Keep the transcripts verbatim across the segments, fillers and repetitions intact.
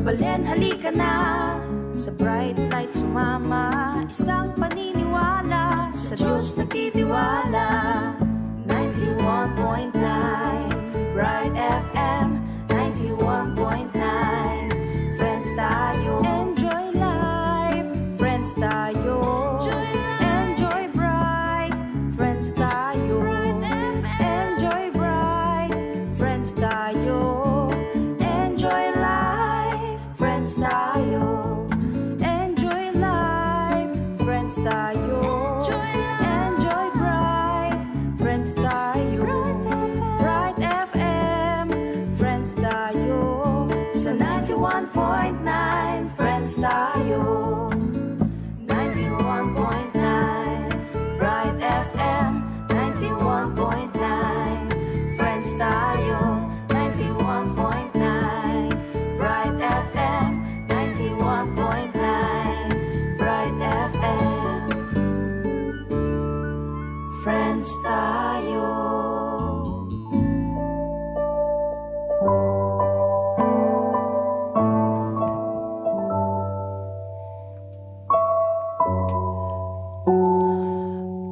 Palen, halika na sa Bright Light sumama. Isang paniniwala sa Diyos nagtitiwala. Ninety-one point nine Bright F M. Ninety-one point nine Friends tayo. Enjoy life, friends tayo. Enjoy life. Enjoy bright, friends tayo. Bright F M. Enjoy bright, friends tayo. Enjoy life, friends tayo. Enjoy life, friends tayo. Enjoy life. Enjoy bright, friends tayo. Bright F M. Bright F M, friends tayo. Sa ninety-one point nine, friends tayo. Ninety-one point nine Bright F M. Ninety-one point nine, friends tayo. Ninety-one point nine Bright F M. Ninety-one point nine Bright F M. Friends tayo.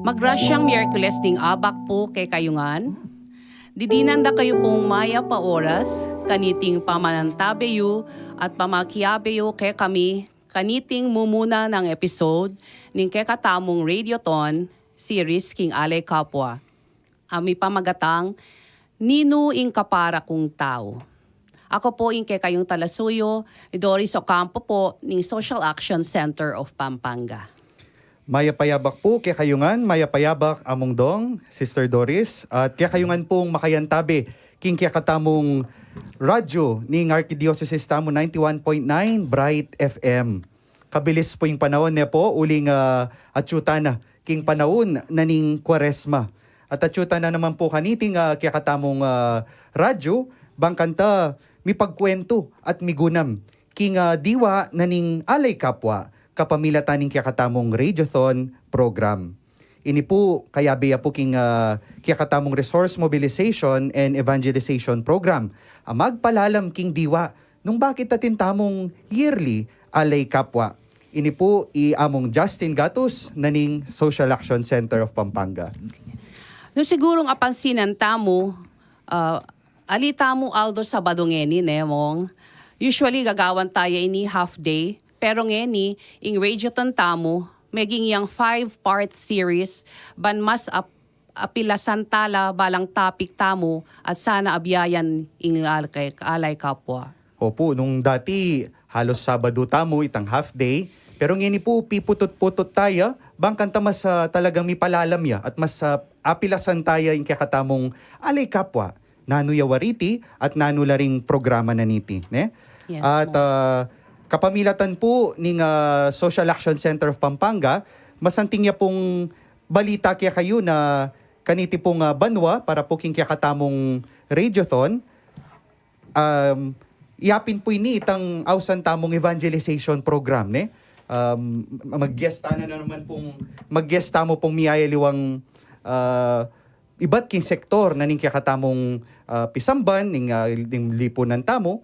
Magrasyang Miyerkules ding abak pu kekayu ngan. Didinan da kayu pung mayap a oras kaniting pamanantabe yu at pamakiabe yu kekami kaniting mumuna nang episode ning kekatamung Radiothon series king Alay Kapwa, a mipamagatang Ninu ing Kapara Kung Tau. Aku pu ing kekayung talasuyu, i Doris Ocampo pu ning Social Action Center of Pampanga. Mayap a abak pu kekayu ngan, mayap a abak Among Dong, Sister Doris, at kekayu ngan pung makayantabe king kekatamung radyu ning Arkidiosesis tamu, ninety-one point nine Bright F M. Kabilis pu ing panaun, ne pu, uling, ah, atyu tana king panaun na ning Kuaresma. At atyu tana naman pu kaniting, ah, kekatamung, ah, radyu, bang kanta mipagkuwentu at migunam king, ah, diwa na ning Alay Kapwa, kapamilatan ning kekatamung Radiothon program. Ini pu, kayabe ya pu king, ah, kekatamung Resource Mobilization and Evangelization Program a magpalalam king diwa nung bakit atin tamung yearly Alay Kapwa. Ini pu i Among Justin Gatus na ning Social Action Center of Pampanga. Nung sigurung apansinan tamu, ah, ali tamu aldo Sabadu ngeni, ne, Mong? Usually, gagawan taya ini half day. Pero ngeni, ing Radiothon tamu, meging yang five-part series, ban mas ap-, apilasan tala balang topic tamu, at sana abiayan ing al-, kay-, Alay Kapwa. Opu, nung dati, halos Sabadu tamu itang half day, pero ngeni pu, piputut-putut taya, bang kanta mas, ah, talagang mipalalam ya, at mas, ah, apilasan taya ing kekatamung Alay Kapwa. Nanu ya wariti at nanu la ring programa na niti, ne? Yes, at, Mong, ah, kapamilatan pu ning, ah, Social Action Center of Pampanga, masanting ya pung balita kekayu na kaniti pung, ah, banwa para pu king kekatamung Radiothon, um, yapin pu ini itang ausan tamung evangelization program, ne? Um, mag-guest tana na naman pung, mag-guest tamu pung miyayaliwang, ah, ibat king sektor na ning kekatamung, ah, pisamban, ning, ah, ning lipunan tamu,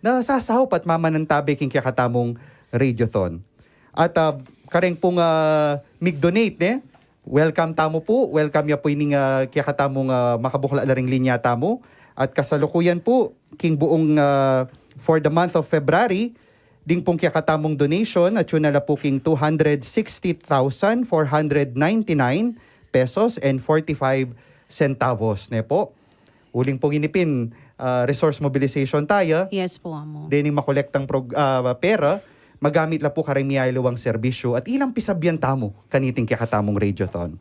na sasaup at mamanantabe king kekatamung Radiothon. At, ah, kareng pung, ah, mig-donate, ne? Welcome tamu pu, welcome ya pu ining, ah, kekatamung, ah, makabukla la ring linya tamu. At kasalukuyan pu, king buung, ah, for the month of February, ding pung kekatamung donation, atyu na la pu king two hundred sixty thousand four hundred ninety-nine pesos and forty-five centavos, ne pu? Uling pung ini pin, ah, resource mobilization taya. Yes pu, Among. Dening makolektang prog-, ah, pera, magamit la pu kareng miyayaliwang serbisyu at ilang pisabyan tamu kaniting kekatamung Radiothon.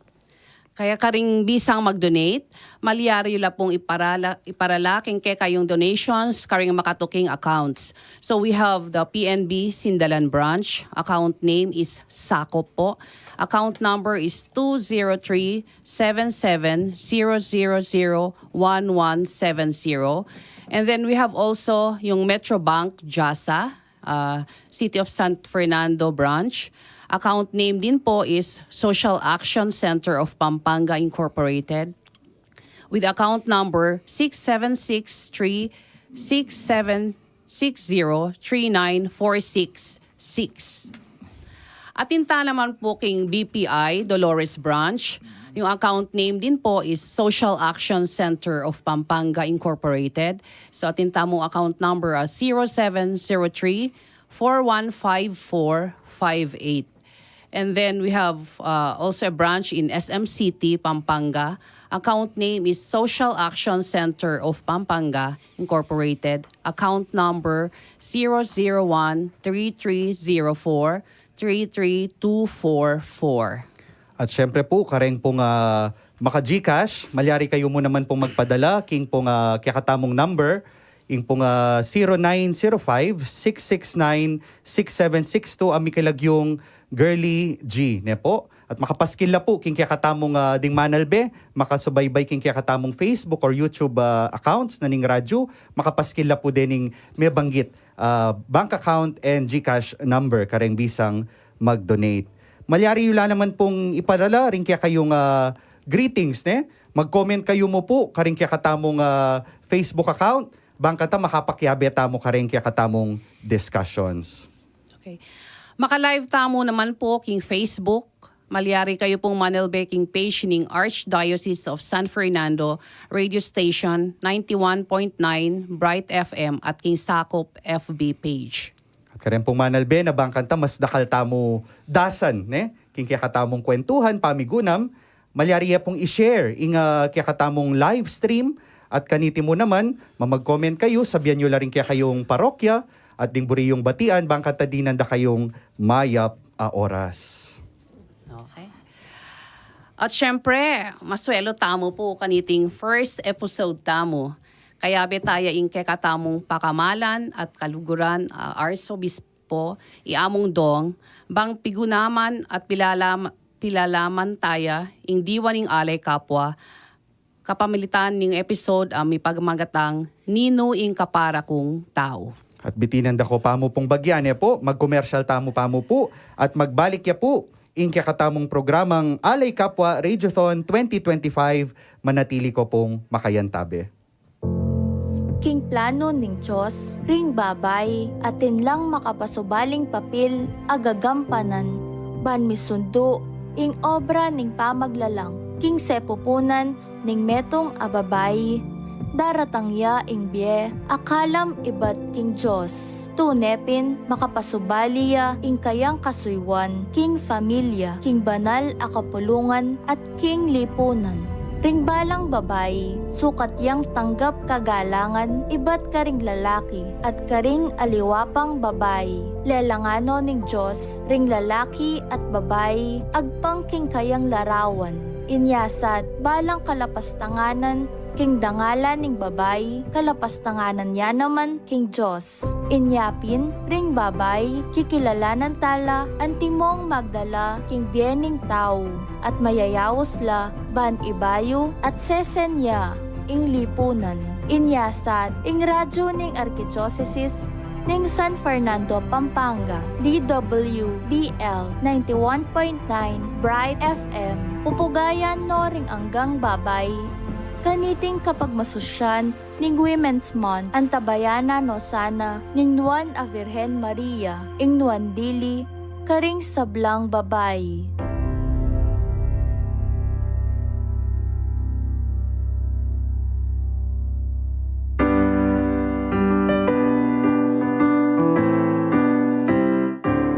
Kaya karing bisang mag-donate, malyari la pung iparala-, iparala king kekayung donations karing makatuking accounts. So we have the P N B Sindalan Branch. Account name is Sakop po. Account number is two zero three, seven seven zero zero zero one one seven zero. And then we have also yung Metrobank Jasa, uh, City of San Fernando Branch. Account name din po is Social Action Center of Pampanga Incorporated, with account number six seven six three six seven six zero three nine four six six. Atin ta naman po king B P I Dolores Branch. Yung account name din po is Social Action Center of Pampanga Incorporated. So atin ta mung account number, ah, zero seven zero three four one five four five eight. And then we have, uh, also a branch in S M City, Pampanga. Account name is Social Action Center of Pampanga Incorporated. Account number zero zero one three three zero four three three two four four. At syempre po, kareng pong, ah, maka-GCash, malyari kayu mu naman pong magpadala king pong, ah, kekatamung number, ing pong, ah, zero nine zero five six six nine six seven six two, a mikilagyung Girly G, ne po? At makapaskil la po king kekatamung, ah, ding manalbe, makasubaybay king kekatamung Facebook or YouTube, ah, accounts na ning radyo, makapaskil la po dening mebanggit, ah, bank account and GCash number kareng bisang mag-donate. Malyari yu la naman pong ipadala ring kekayung, ah, greetings, ne? Mag-comment kayu mu po kareng kekatamung, ah, Facebook account, bang kata makapakiabe tamu kareng kekatamung discussions. Okay. Maka-live tamu naman po king Facebook. Malyari kayu pong manalbe king page ning Archdiocese of San Fernando Radio Station, ninety-one point nine Bright F M, at king Sakop F B page. At kareng pong manalbe na bang kanta mas dakal tamu dasan, ne? King kekatamung kwentuhan, pamigunam, malyari ya pong i-share ing, ah, kekatamung live stream. At kaniti mu naman, mamag-comment kayu, sabian yu la rin kekayung parokya at ding buri yung batian, bang kanta dinan da kayung mayap a oras. Okay. At syempre, maswelu tamu po kaniting first episode tamu. Kayabe taya ing kekatamung pakamalan at kaluguran, ah, Arsobispo i Among Dong, bang pigunaman at pilalam-, pilalaman taya ing diwa ning Alay Kapwa, kapamilitan ning episode a mipagmagatang Ninu ing Kapara Kung Tau. At bitinan da ko pamu pong bagyan, e po, magkomersyal tamu pamu po, at magbalik ya po ing kekatamung programang Alay Kapwa Radiothon twenty twenty-five, manatili ko pong makayantabe. King plano ning Dios, ring babai, atin lang makapasubaling papil a gagampanan, ban misundu ing obra ning pamaglalang, king sepupunan ning metung a babai, daratang ya ing bie a kalam ibat king Dios. Tune pin makapasubali ya ing kayang kasuyuan king familia, king banal a kapulungan, at king lipunan. Ring balang babai, sukat yang tanggap kagalangan ibat karing lalaki, at karing aliwa pang babai. Lelang no ning Dios ring lalaki at babai agpang king kayang larawan. Inya sat, balang kalapastanganan king dangalan ning babai, kalapastanganan ya naman king Dios. Inya pin, ring babai, kikilalanan tala antimong magdala king bie ning tau, at mayayaus la ban ibayu at sesen ya ing lipunan. Inya sat, ing radyu ning Arkidiosesis ning San Fernando, Pampanga, D W B L ninety-one point nine Bright F M, pupugayan no ring anggang babai kaniting kapagmasusyan ning Women's Month. Antabayanan no sana ning Nuan a Virgen Maria ing nuan dili karing sablang babai.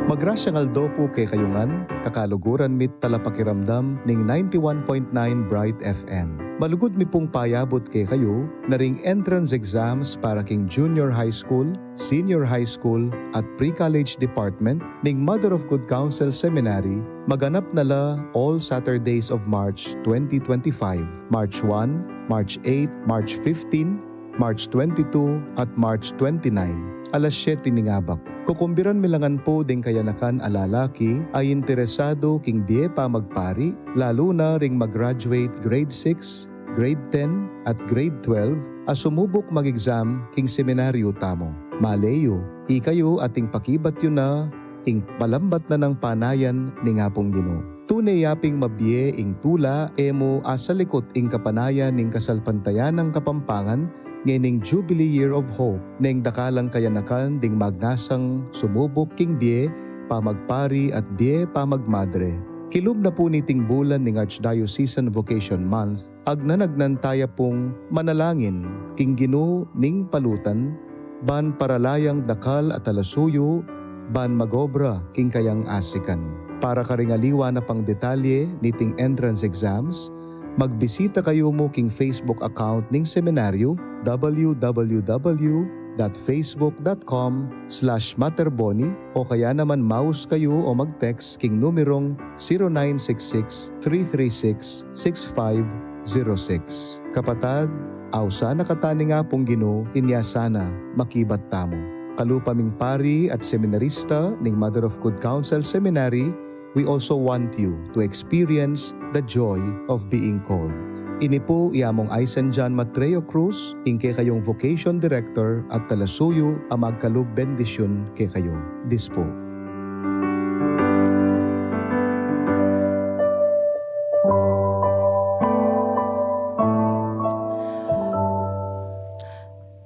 Magrasyang aldo pu kekayu ngan, kakaluguran mi't talapakiramdam ning ninety-one point nine Bright F M. Malugud mi pung payabut kekayu na ring entrance exams para king junior high school, senior high school, at pre-college department ning Mother of Good Counsel Seminary, maganap na la all Saturdays of March twenty twenty-five, March one, March eight, March fifteen, March twenty-two, at March twenty-nine, alas siyete ning abak. Kukumbiran mi la ngan pu ding kayanakan a lalaki a interesadu king bie pamagpari, lalu na ring mag-graduate grade six, grade ten, at grade twelve a sumubuk mag-exam king seminaryu tamu. Maley yu, ikayu ating pakibat yu na ing palambat na nang panayan ning Apung Ginu. Tune ya ping mabie ing tula, e mu asalikut ing kapanayan ning kasalpantayanang Kapampangan ngening Jubilee Year of Hope, neng dakalang kayanakan ding magnasang sumubuk king bie pamagpari at bie pamagmadre. Kilub na pu niting bulan ning Archdiocesan Vocation Month, agnanagnan taya pung manalangin king Ginu ning palutan, ban paralayang dakal a talasuyu, ban magobra king kayang asikan. Para karing aliwa na pang detalye niting entrance exams, magbisita kayu mu king Facebook account ning seminaryo, w w w dot facebook dot com slash mater boni, o kaya naman maus kayu o mag-text king numerong zero nine six six, three three six, six five zero six. Kapatad, ausan na kata ning Apung Ginu, inya sana makibat tamu. Kalupa ming pari at seminarista ning Mother of Good Counsel Seminary, we also want you to experience the joy of being called. Ini pu i Among Aysen John Matreo Cruz, ing kekayung vocation director at talasuyu a magkalub bendisyun kekayu. Dis pu.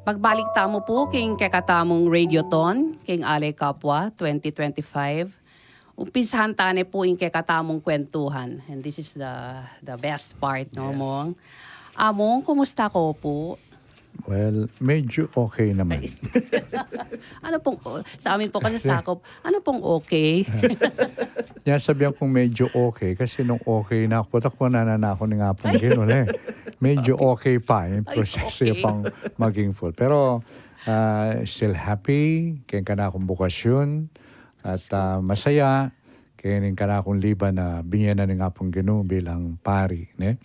Magbalik tamu pu king kekatamung Radiothon, king Alay Kapwa twenty twenty-five. Umpisahan tane pu ing kekatamung kwentuhan. And this is the, the best part, no, Yes. Mong? Among, kumusta ka pu? Well, medyo okay naman. Ano pong, o-, sa amin po kasi sakop, ano pong okay? Kaya sabihan kong medyo okay kasi nung okay na ako, takbo na na ako ni nga pong Ay. Ginu, eh. Medyo okay pa yung Ay, proseso okay. Pang maging full. Pero ah, still happy, keng kanakung bukasyon, at ah, masaya, keng kanakung liban na binye na ning Apung Ginu bilang pari, ne?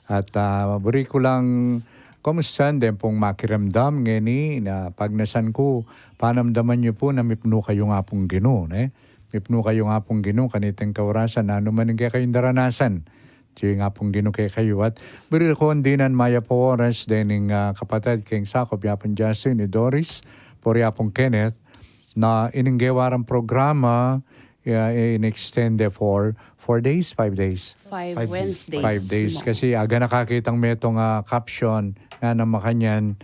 At ah, buri ku lang kumustan den pung makiramdam ngeni na pagnasan ku, panamdaman yu pu na mipnu kayu ning Apung Ginu, ne? Mipnu kayu ning Apung Ginu, kaniting kaurasan, nanu man ing kekayung daranasan, ing Apung Ginu kekayu. At buri ku dinan mayap a oras dening ah, kapatad keng sakop, i Apung Justin, i Doris, puri Apung Kenneth, na ining gewa rang programa, ya, in-extend for four days, five days? Five Five days. Wednesdays. Five days. Mo. Kasi aga na kakitang metung a caption, nga na makanyan,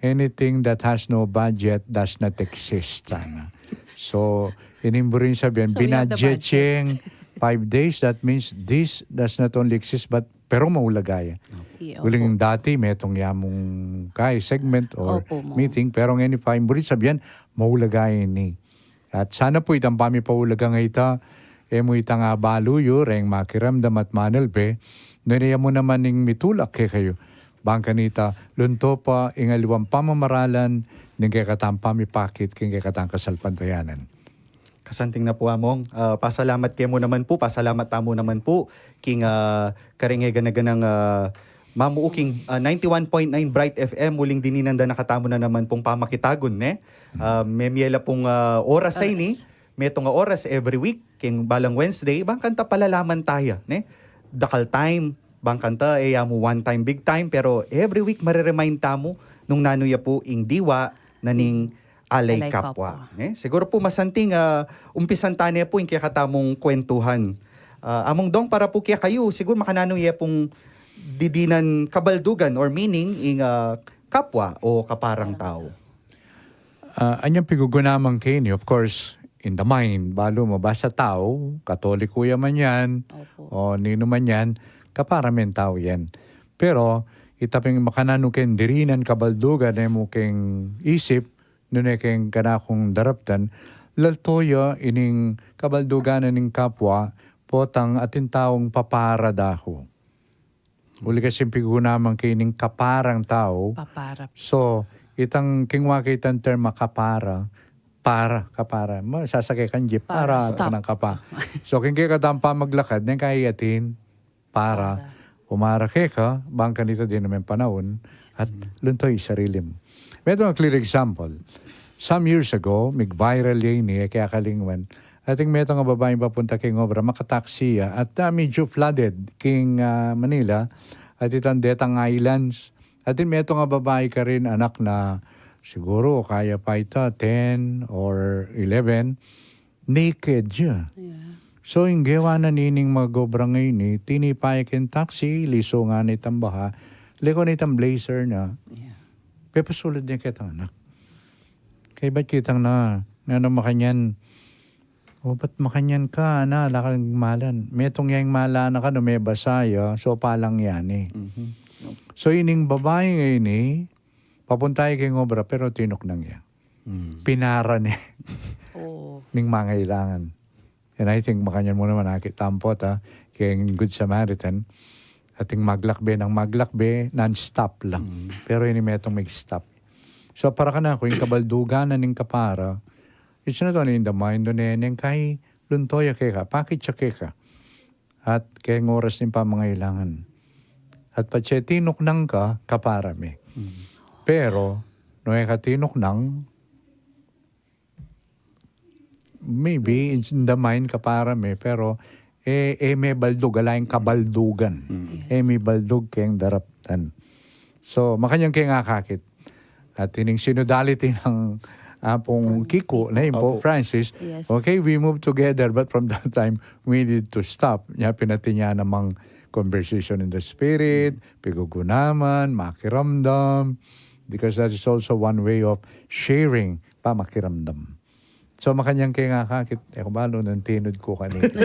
"Anything that has no budget does not exist." Ano? So, ining buri ning sabihan, So, we have the binadget budget. Yang five days, that means this does not only exist, but pero maulaga ya. Iya, Uling opo. Dati, metung yamung kai segment or Opo, mo. Meeting, pero ngeni pa, ining buri ning sabihan, maulaga ini. At sana pu itang pamipaulaga ngeni, e mu itang abalu yu reng makiramdam at manalbe, nune ya mu naman ing mitulak kekayu. Bang kanita, lunto pa ing aliwang pamamaralan ning kekatang pamipakit king kekatang kasalpantayanan. Kasanting na pu, Among. Ah, pasalamat ke mu naman pu, pasalamat tamu naman pu king, ah, karing e gana-ganang, ah, mamuking, ah, ninety-one point nine Bright F M, uling dinan da na katamu na naman pung pamakitagun, ne? Hmm. Ah, memie la pung, ah, oras a ini, Oras. Metung a oras every week, king balang Wednesday, bang kanita palalaman taya, ne? Dakal time, bang kanita, e ya mu one time, big time, pero every week, mareremind tamu nung nanu ya pu ing diwa na ning Alay Alay Kapwa. Kapwa. Ne? Siguro pu masanting, ah, umpisan tane pu ing kekatamung kwentuhan. Ah, Among Dong, para pu kekayu, siguro makananu ya pung didinan kabaldugan or meaning ing, ah, kapwa o kaparang tau. Ah, anyang pigugunamang ke ini, of course, in the mind, balu mu, basta tau, Katoliko ya man yan, Opo. O ninu man yan, kapara meng tau yan. Pero, ita ping makananu keng dirinan kabaldugan, e mu keng isip, nune keng kanakung daraptan, lalto ya ining kabaldugan na ning kapwa, potang atin taung papara da ku. Uli kasi pigugunamang ke ining kaparang tau. Papara. So, itang kingwa ke itang term a kapara, para, kapara. Ma, sasake kang jeep, Para, para, stop. Kanang kapa. So, king kekatang pamaglakad, neng kaya atin, para. Para. Pumara keka, bang kanita dinan meng panaun, at lunto ing sarili mu. Metung a clear example. Some years ago, mig-viral ya ini, e ke akalingwan. Atin metung a babaing papunta king obra, makataksi ya, at, ah, medyo flooded king, ah, Manila, at itang detang islands. Atin metung a babai karin, anak na, siguro, kaya pa ita, ten or eleven, naked ya. Yeah. So, ing gewa na nining mag-obra ngeni, tinipa ya king taksi, lisu ngana itang baha, liko na itang blazer na. Yeah. Pepasulud ne ketang anak. Kaybat kitang na, nanu makanyan, o, bat makanyan ka, na, ala kang malan. Metung yang malan na ka, no, mebasa ya, so palang yan, e. So, ining babai ngeni, papunta ya keng obra, pero tinuknang ya. Pinara ne. Ning mangailangan. And I think makanyan mu naman akit tamu pu, ta, keng Good Samaritan, atin maglakbe nang maglakbe, non-stop lang. Pero ini metung mig-stop. So, para kanaku, ing kabaldugan na ning kapara, it's not only in the mind, o neng kai lunto ya keka, pakit ya keka. At keng oras ning pamangailangan. At patse tinuknang ka, kapara me. Pero, no e ka tinuknang, maybe, in the mind, kapara me, pero, e, e mebaldug, ala yang kabaldugan. E mebaldug keng daraptan. So, makanyan keng akakit. At ining synodality nang Apung Kiko, ne, Pope Francis. Yes. Okay, we move together, but from that time, we need to stop. Nya pin atin ya namang conversation in the spirit, pigugunaman, makiramdam, because that is also one way of sharing, pamakiramdam. So, makanyan keng akakit, e ku balu nung tinud ku kanita.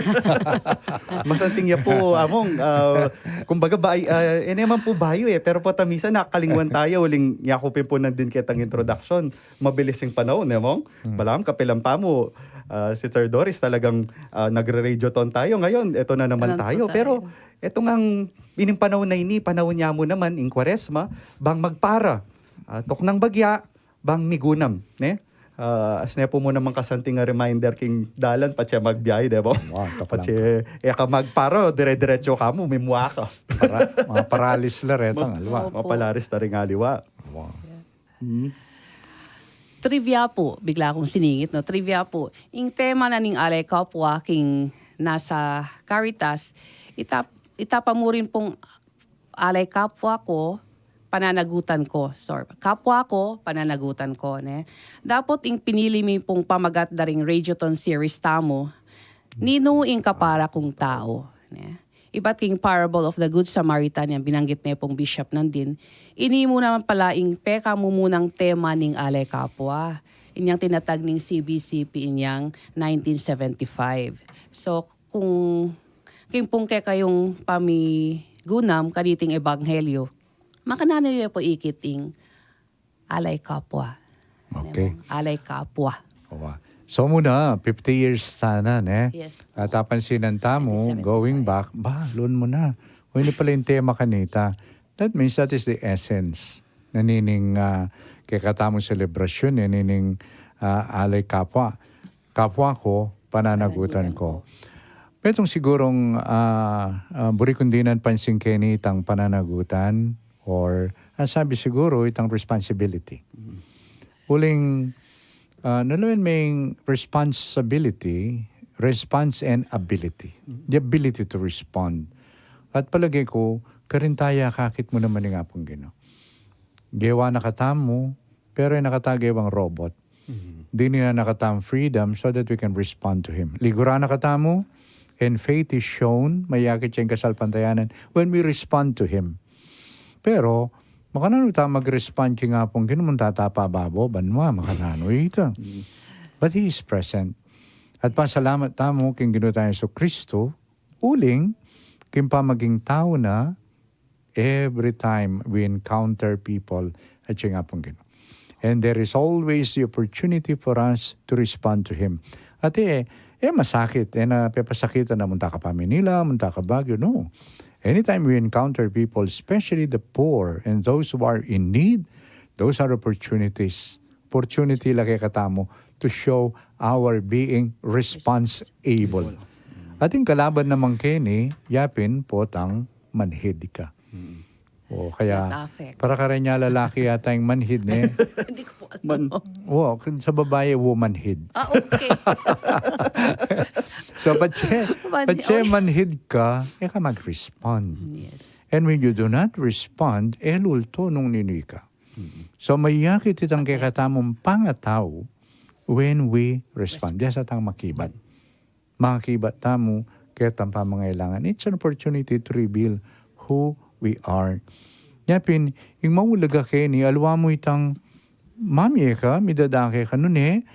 Masanting ya pu, Among, ah, kumbaga, ba, ah, e naman pu bayu, e, pero pu, ta, misan nakakalingwan tayu, uling yaku pin pu nandin ketang introduction, mabilis ing panaun, e, Among? Balamu, kapilan pa mu, ah, Sister Doris, talagang, ah, nagre-radiothon tayu. Ngayon, eto na naman tayu. Pero, eto ngang, ining panaun a ini, panaun ya mu naman, ing Kuaresma, bang magpara. Ah, tuknang bagya, bang migunam, ne? Ah, asne pu mu namang kasanting a reminder king dalan, patse magbiahe, de ba? Patse, e ka magpara, dire-diretso ka mu, mimua ka. Para, maparalis la retang aliwa. Maparalis la ring aliwa. Trivia pu, bigla kung siningit, no? Trivia pu. Ing tema na ning Alay Kapwa king nasa Caritas, itap-, itapa mu rin pung Alay Kapwa Ko, Pananagutan Ko. Sorry. Kapwa Ko, Pananagutan Ko, ne? Dapot ing pinili mi pung pamagat da ring radiothon series tamu, Ninu ing Kapara Kung Tau, ne? Ibat king parable of the Good Samaritan yang binanggit ne pung Bishop nandin, ini mu naman pala ing pekamumunang tema ning Alay Kapwa. Inyang tinatag ning C B C P inyang nineteen seventy-five. So, kung, king pung kekayung pamigunam kaniting ebanghelyo, makananu yu pu ikit ing Alay Kapwa. Okay. Alay Kapwa. Wa. So muna, fifty years sana, ne? Yes po. At apansinan tamu, nineteen seventy-five, going back, ba, lun mu na. O, ini pala ing tema kanita. That means that is the essence. Na nining, ah, kekatamung selebrasyon, e, nining, ah, Alay Kapwa. Kapwa Ko, Pananagutan Ko. Pananagutan Ko. Metung sigurung, ah, ah, buri kung dinan pansin keni itang pananagutan, or, ah, sabi siguru, itang responsibility. Uling, ah, nanu ing responsibility, response and ability. The ability to respond. At palage ku, karin taya akakit mu naman ing Apung Ginu. Gewa na katamu, pero e na kata gewang robot. Dininan na katamung freedom so that we can respond to Him. Liguran na katamu, and faith is shown, mayakit yang kasalpantayanan when we respond to Him. Pero, makananu ta mag-respond king Apung Ginu, munta ta pa babo banua, makananu ita? But He is present. At pasalamat tamu king Ginu tang Jesucristo, uling, king pamaging tau na, every time we encounter people, atyu ing Apung Ginu. And there is always the opportunity for us to respond to Him. At e, e masakit, e na pepasakitan na munta ka pa Manila, munta ka Baguio, no. Anytime we encounter people, especially the poor and those who are in need, those are opportunities. Opportunity la kekatamu to show our being responsible. At ing kalaban naman keni, yapin potang manhid ka. O, kaya, para kareng lalaki yata ing manhid, ne? Hindi ko po alam. O, sa babae, womanhood. Ah, okay. So, patse, patse manhid ka, e ka mag-respond. Yes. And when you do not respond, e lulto nung ninu ka. So, mayakit itang kekatamung pangatau when we respond. Yes, atang makibat. Makibat tamu ketang pamangailangan. It's an opportunity to reveal who we are. Nya pin, ing maulaga keni, aliwa mu itang mamie ka, midadake ka, nune,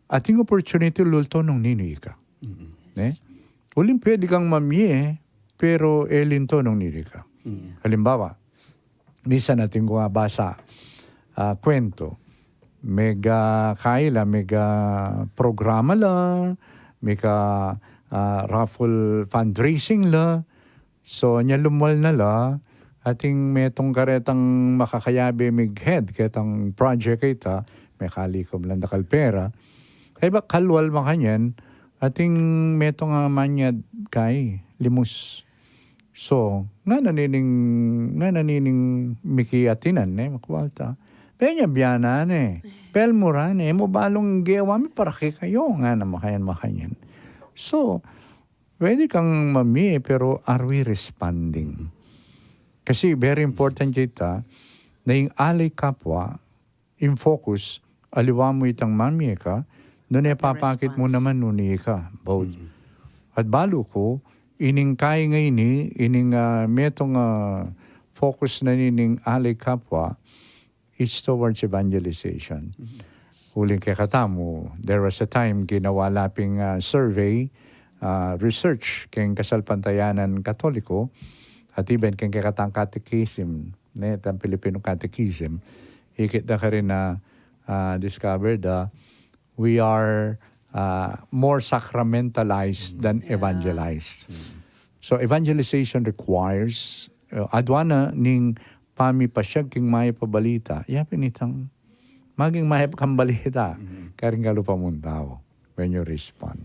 ating opportunity lulto nung ninu ika. Ne? Uling pwede kang mamie, pero e linto nung ninu ika. Halimbawa, misan atin kung basa, ah, kuwentu, mega kaila, mega programa la, mega, ah, raffle fundraising la. So, nya lumwal na la, ating metung karetang makakayabe mig-head ketang project a ita, mekalikum lang dakal pera. Kaybat kalwal makanyan, ating metung a manyad kai, limus. So, ngana nining, ngana nining miki atinan, ne, makwalta. Penya bianan, e. Pelmu ran, e. Mu balung gewa mi para kekayu, ngana makanyan, makanyan. So, pwede kang mamie, pero are we responding? Kasi very important kita na ing alay kapwa, ing focus, aliwa mu itang mamie ka, nune papakit mu naman nune ika, both. At balu ku, ining kai ngeni, ining, ah, metung, ah, focus na nining alay kapwa, it's towards evangelization. Uling kekatamu, there was a time ginawa la ping, ah, survey, ah, research, keng kasalpantayanan Katoliko, at even keng kekatang catechism, ne, tang Filipino catechism, ikit da karin na, ah, discovered, ah, we are, ah, more sacramentalized than evangelized. So evangelization requires, uh, adwa na ning pamipasyag king mayap a balita. Ya pin itang maging mayap kang balita karing kalupa mung tau when you respond.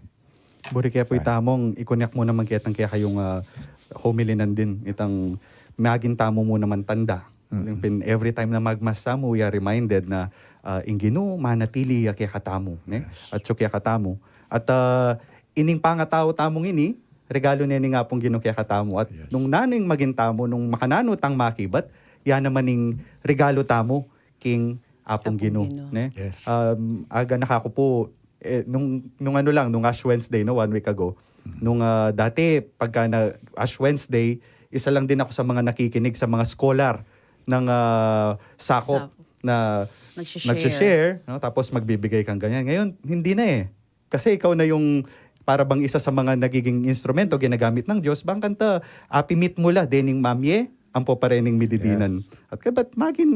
Buri ke pu, itamung ikonyak mu naman ketang kekayung, ah, homily nandin, itang maging tamu mu naman tanda. Yung pin, every time na magmas tamu, we are reminded na, ah, ing Ginu manatili ya kekatamu, ne? At siya kekatamu. At, ah, ining pangatau tamu ngeni, regalo ne ning Apung Ginu kekatamu. At nung nanu ing maging tamu, nung makananu tang makibat, ya naman ing regalo tamu king Apung Ginu, ne? Um, aga na kaku pu, eh, nung, nung ano lang, nung Ash Wednesday, no, one week ago, nung, ah, dati, pagka na Ash Wednesday, isa lang din ako sa mga nakikinig sa mga scholar ng, ah, sakop na nagsishare, no? Tapos magbibigay kang ganyan. Ngayon, hindi na eh. Kasi ikaw na yung para bang isa sa mga nagiging instrumento ginagamit ng Diyos, bang kanta, apimit mu la dening mamie, ampo pa rin ning mididinan. At kabat magin,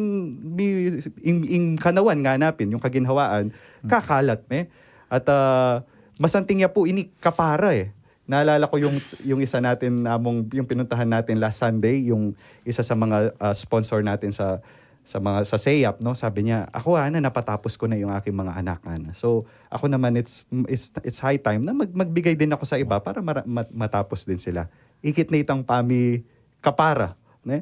mi, ing, ing kanawan nga napin, yung kaginhawaan, kakalat, me. At, ah, masanting ya pu ini kapara eh. Naalala ko yung, yung isa natin, among, yung pinuntahan natin last Sunday, yung isa sa mga, ah, sponsor natin sa, sa mga, sa SEAP, no? Sabi niya, "Ako, ana, napatapos ko na yung aking mga anak, ana." So, ako naman, it's, it's, it's high time na mag-, magbigay din ako sa iba para mara-, mat-, matapos din sila. Ikit na itang pami kapara, ne?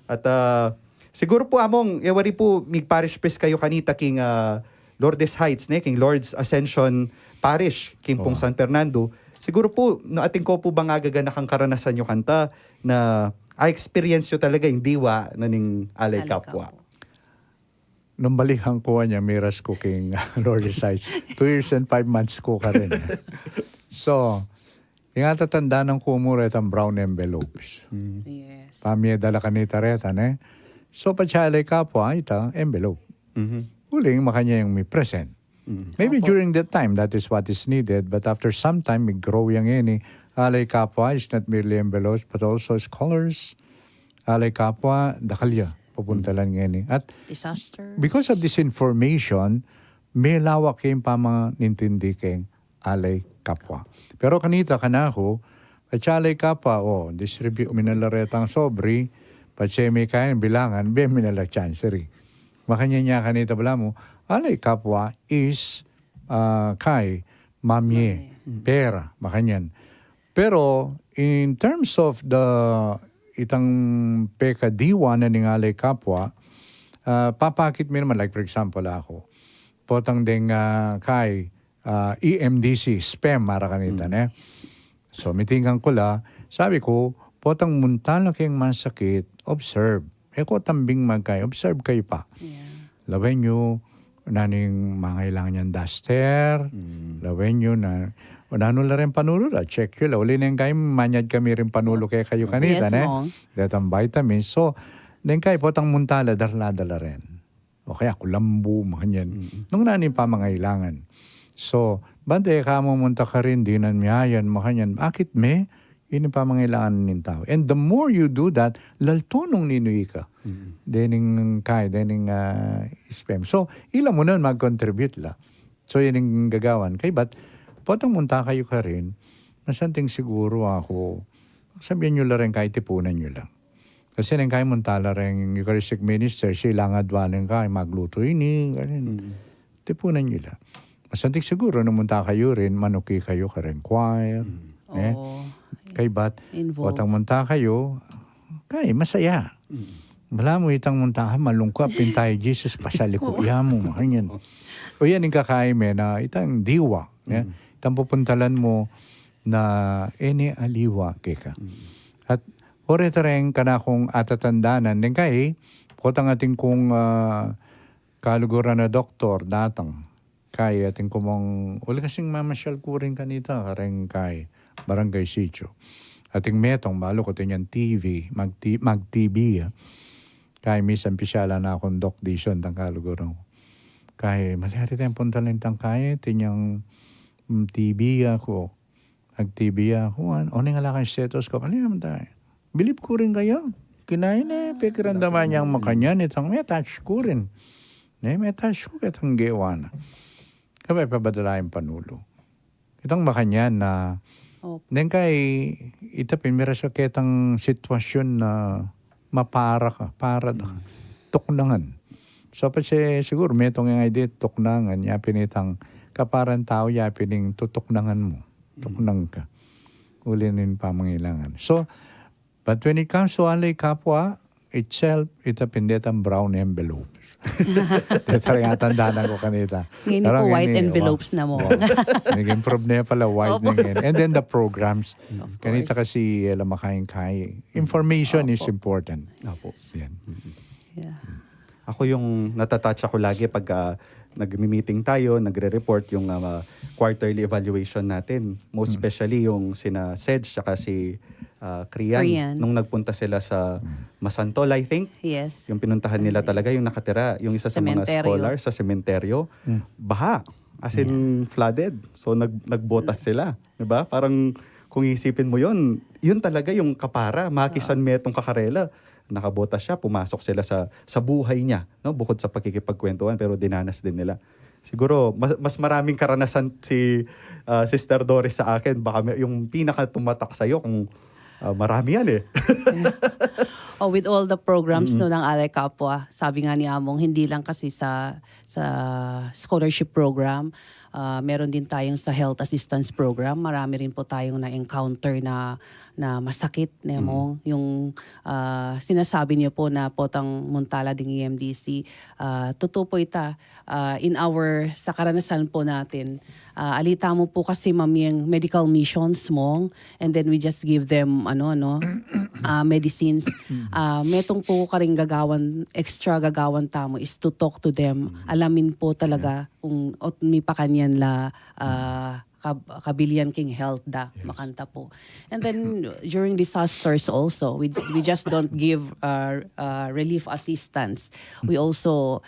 At, ah, siguro pu, among, e wari pu, mig-parish priest kayu kanita king, ah, Lourdes Heights, ne? King Lourdes Ascension Parish, king pung San Fernando. Siguro pu, no, atin ko pu bang agaganakang karanasan yu kanta na, ah, experience yu talaga ing diwa na ning Alay Kapwa. Nung balikan ku, anya, miras ku king Lourdes Heights. Two years and five months ku karin, eh. So, ing atatandanan ku mu retang brown envelopes. Pamie dala kanita reta, ne? So, patsa Alay Kapwa, ita, envelope. Uling, makanya yang mi present. Maybe during that time, that is what is needed. But after some time, mi-grow yang ini. Alay Kapwa is not merely envelopes, but also scholars. Alay Kapwa, dakal ya pupuntalan ngeni. At because of this information, melawak ya ing pamanintindi keng Alay Kapwa. Pero kanita kanaku, patsa Alay Kapwa, o, distribute mi na la retang sobre, patse mi kayang bilangan, bie mi na la chancery. Makanyan ya kanita balamu, Alay Kapwa is, ah, kai, mamie, pera, makanyan. Pero, in terms of the, itang pekadiwa na ning Alay Kapwa, ah, papakit mi naman, like, for example, aku, potang deng, ah, kai, ah, E M D C, spam, ara kanita, ne? So, mitingan ku la, sabi ku, potang munta la keng masakit, observe. E ko tambing magkai, observe kayu pa. Lawen yu, nanu ing mangailangan yang duster, lawen yu na, o nanu la ring panulu la, check yu la. Uli neng kai, manyad kami ring panulu kekayu kanita, ne? Detang vitamins. So, Deng kai potang munta la, darla da la ren. O kaya kulambu, makanyan. Nung nanu ing pamangailangan. So, bante ka mu munta karin, dinan mi yan, makanyan. Akit me, ini pamangailangan ning tau. And the more you do that, laltung nung ninu ika. Dening kai, dening, ah, spam. So, ila mu nun mag-contribute la. So, yan ing gagawan. Kaybat, potang munta kayu karin, masanting siguru aku, sabian yu la rin kai, tipunan yu la. Kasi neng kai munta la rin Eucharistic Minister, sila nga dua neng kai, maglutu ini, ganyan. Tipunan yu la. Masanting siguru, nung munta kayu rin, manuki kayu karing choir. Eh? Oo. Kaybat, Involved. Potang munta kayu, kai, masaya. Balamu itang munta ka, malungkot, pin tayo, Jesus, pasali ku, iya mu, makanyan. O yan, ing kakai me na, itang diwa, ya. Itang pupuntalan mu na, eni aliwa, keka. At, ore tareng kanakung atatandanan, deng kai, potang atin kung, ah, kaluguran a doktor, datang. Kai, atin ku mung, uli kasing mamasyal ku rin kanita, kareng kai, Barangay Sitio. Atin metung, balu ku atin yang T V, mag-, mag-T V, ah. Kai, misan pisyalan na kung dok dison, tang kaluguran ku. Kai, malyari tayang puntalan tang kai, atin yang, mm, T V aku. Nag-T V aku, an-, o, ning ala kang stethoscope, ano yan tayo? Bilib ku rin kaya. Kinain eh, pekiramdaman yang makanyan, itang me-touch ku rin. Ne, me-touch ku, ketang gewa na. Kabay pabadala yang panulu. Itang makanyan na, Opo. Neng kai, ita pin, miras ka ketang sitwasyon na mapara ka, para da ka. Tuknangan. So, pa siya, siguro, metung yang idea, tuknangan, ya pin itang kaparan tau, ya pin ing tutuknangan mu. Tuknang ka. Uli ning pamangailangan. So, but when it comes to Alay Kapwa itself, ita pin detang brown envelopes. Deta rin atandanan ku kanita. Ngayon po, white envelopes na mu. Naging problema pala, white na ngayon. And then the programs. Kanita kasi, eh, lamakain kai. Information is important. Opo. Yan. Yeah. Ako yung natatouch ako lagi pag, ah, nagmi-meeting tayo, nagre-report yung, ah, quarterly evaluation natin. Most especially yung sina Sej tsaka si, ah, Krian. Krian. Nung nagpunta sila sa Masantol, I think. Yes. Yung pinuntahan nila talaga, yung nakatira, yung isa sa mga scholars sa sementeryo. Baha. As in, flooded. So, nag-, nagbotas sila. Diba? Parang kung isipin mo yun, yun talaga yung kapara. Makisan metong kakarela. Nakabotas siya, pumasok sila sa, sa buhay niya, no? Bukod sa pakikipagkwentuhan, pero dinanas din nila. Siguro, mas, mas maraming karanasan si, ah, Sister Doris sa akin. Baka may, yung pinakatumatak sa'yo kung, ah, marami yan eh. Oh, with all the programs, no, ng Alay Kapwa, sabi nga ni Among, hindi lang kasi sa, sa scholarship program, ah, meron din tayong sa health assistance program. Marami rin po tayong na-encounter na, na masakit, ne, Mong. Yung, ah, sinasabi niyo po na potang munta la ding E M D C, ah, totoo po ita, ah, in our, sa karanasan po natin, ah, ali tamu po kasi, Ma'am, yung medical missions, Mong, and then we just give them, ano, ano, ah, medicines. Ah, metung po karing gagawan, extra gagawan tamu is to talk to them. Alamin po talaga kung ot mipakanyan la, ah, kab-, kabilian king health da, makanta po. And then, during disasters also, we, we just don't give, uh, uh, relief assistance. We also,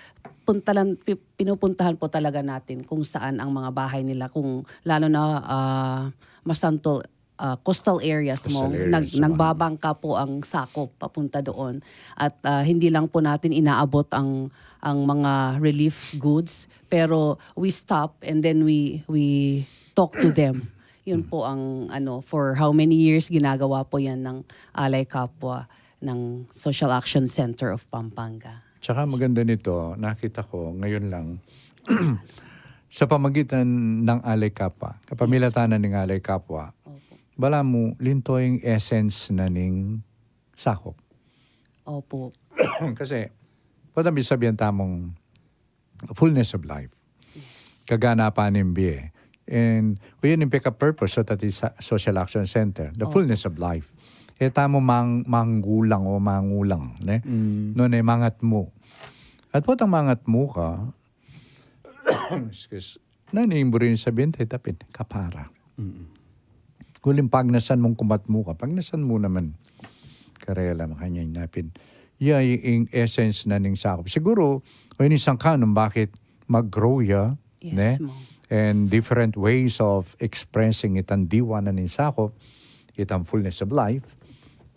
puntalan, pi-, pinupuntahan po talaga natin kung saan ang mga bahay nila, kung lalo na, ah, Masantol, ah, coastal areas, Mong, nag-, nagbabangka po ang sakop papunta doon. At, ah, hindi lang po natin inaabot ang, ang mga relief goods, pero we stop and then we, we talk to them. Yun po ang, ano, for how many years ginagawa po yan ng Alay Kapwa, ng Social Action Center of Pampanga. Tsaka maganda nito, nakita ko ngayon lang, sa pamagitan ng Alay Kapwa, kapamilatanan ng Alay Kapwa, balamu, linto ing essence na ning sakop. Opo. Kasi, pwede sabihan tamung fullness of life. Kaganapan ning bie. And, o yan ing peka-purpose sa tati sa Social Action Center, the fullness of life. E tamu mang-, manggulang o mangulang, ne? No, ne, mangatmu. At potang mangatmu ka, excuse, nanu ing buri ning sabian, te, tapin, kapara. Uling pagnasan mung kumatmu ka, pagnasan mu naman. Karela, makanyan napin. Ya, i-, ing essence na ning sakop. Siguro, o ini sangkan nung bakit mag-grow ya, Yes, ne? Mong. And different ways of expressing itang diwa na ning sakop, itang fullness of life.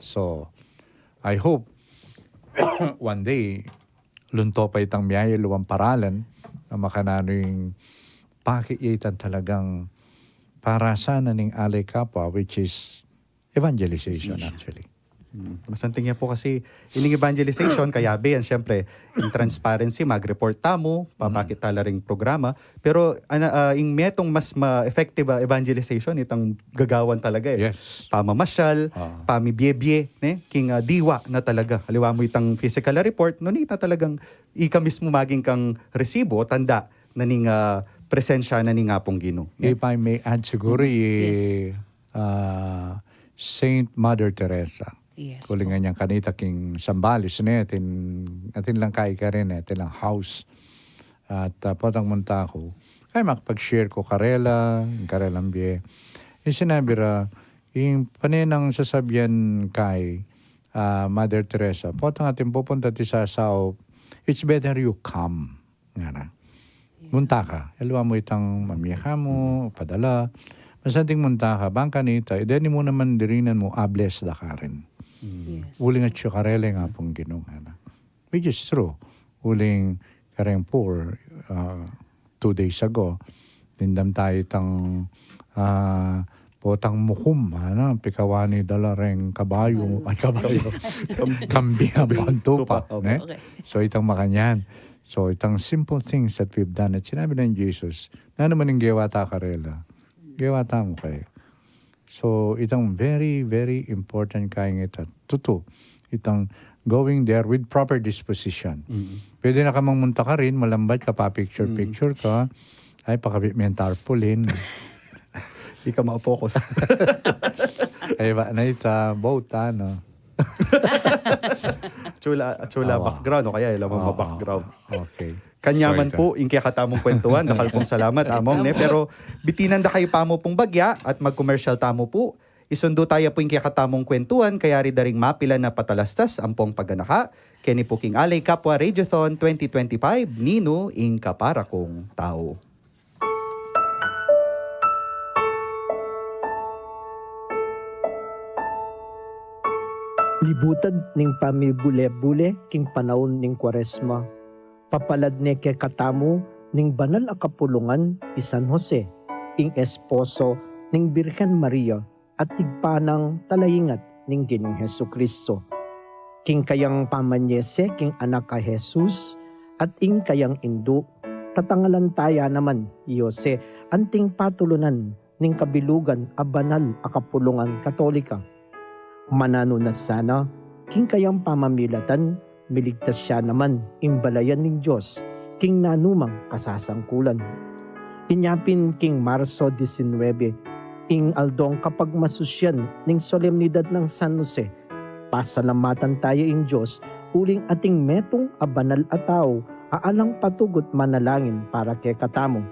So, I hope one day, lunto pa itang miyayaliwang paralan na makananu ing paki ya itang talagang para sana ning alay kapwa, which is evangelization actually. Hmm. Masanting ya pu kasi ining evangelization, kayabe yan, siyempre, ing transparency, mag-report tamu, papakit tala ring programa. Pero ana, ah, ing metung mas ma-effective a evangelization, itang gagawan talaga e. Yes. Pamamasyal, Ah. pamibiebie, ne? King ah, diwa na talaga. Aliwa mu itang physical a report, nune na talagang ika mismu maging kang resibo o tanda na ning ah, presensya na ning Apung Ginu. Ne? If I may add siguro, i, ah, Saint Mother Teresa. Yes, Uling ngan yang kanita king Zambales, ne, atin, atin lang kai karin, e, atin lang house. At ah, potang munta ku, ay makapag-share ku karela, karelang bie. Ing sinabi ra, ing pane nang sasabian kay ah, Mother Teresa, potang atin pupunta ti sasaup, it's better you come. Ngana. Munta ka. Aliwa mu itang mamie ka mu, padala. Masanting munta ka, bang kanita, e deni mu naman dirinan mu, a-bless da karin. Yes. Uling atyu karela ing Apung Ginu, ngana. Which is true. Uling kareng poor, ah, two days ago, dimdam tayu itang ah, potang mukum, ana, pikawani dala reng kabayu, ay, kabayu, kambing ampong tupa, Tupa, opo. Ne? Okay. So itang makanyan. So itang simple things that we've done. At sinabi nang Jesus, nanu man ing gewa ta karela, gewa tamu kaya. So itang very, very important kaya ngeta. Tutu, itang going there with proper disposition. Pwede na ka mang munta karin, malambat ka, pa-picture-picture ka. Ay, pakabit me ing tarpaulin. Di ka makapokus. Ay, ba na ita, boat, ano? Chula, chula Awa. Background, o kaya ilang Oo, mga background. Okay. Kanyaman So, ito. Pu, ing kekatamung kwentuhan, dakal pung salamat, Among, ne? Pero bitinan da kayu pamu pung bagya at magkomersyal tamu pu. Isundu taya pu ing kekatamung kwentuhan, kayari da ring mapilan a patalastas ampong paganaka keni pu king Alay Kapwa Radiothon twenty twenty-five, Ninu ing Kapara Kung Tau. Libutad ning pamibule-bule king panaun ning Kuaresma, papalad ne kekatamu ning banal a kapulungan i San Jose, ing esposo ning Birhen Maria at Ibpa nang Talaingat ning Ginung Jesucristo. King kayang pamanyese king anak a Jesus at ing kayang indu, tatangalan taya naman i Jose anting patulunan ning kabilugan a banal a kapulungan Katolika. Mananu na sana, king kayang pamamilatan, miligtas ya naman ing balayan ning Dios king nanumang kasasangkulan. Inya pin king Marso disinwebe, ing aldong kapagmasusian ning solemnidad nang San Jose, pasalamatan taya ing Dios uling ating metung a banal a tau a alang patugut manalangin para kekatamu.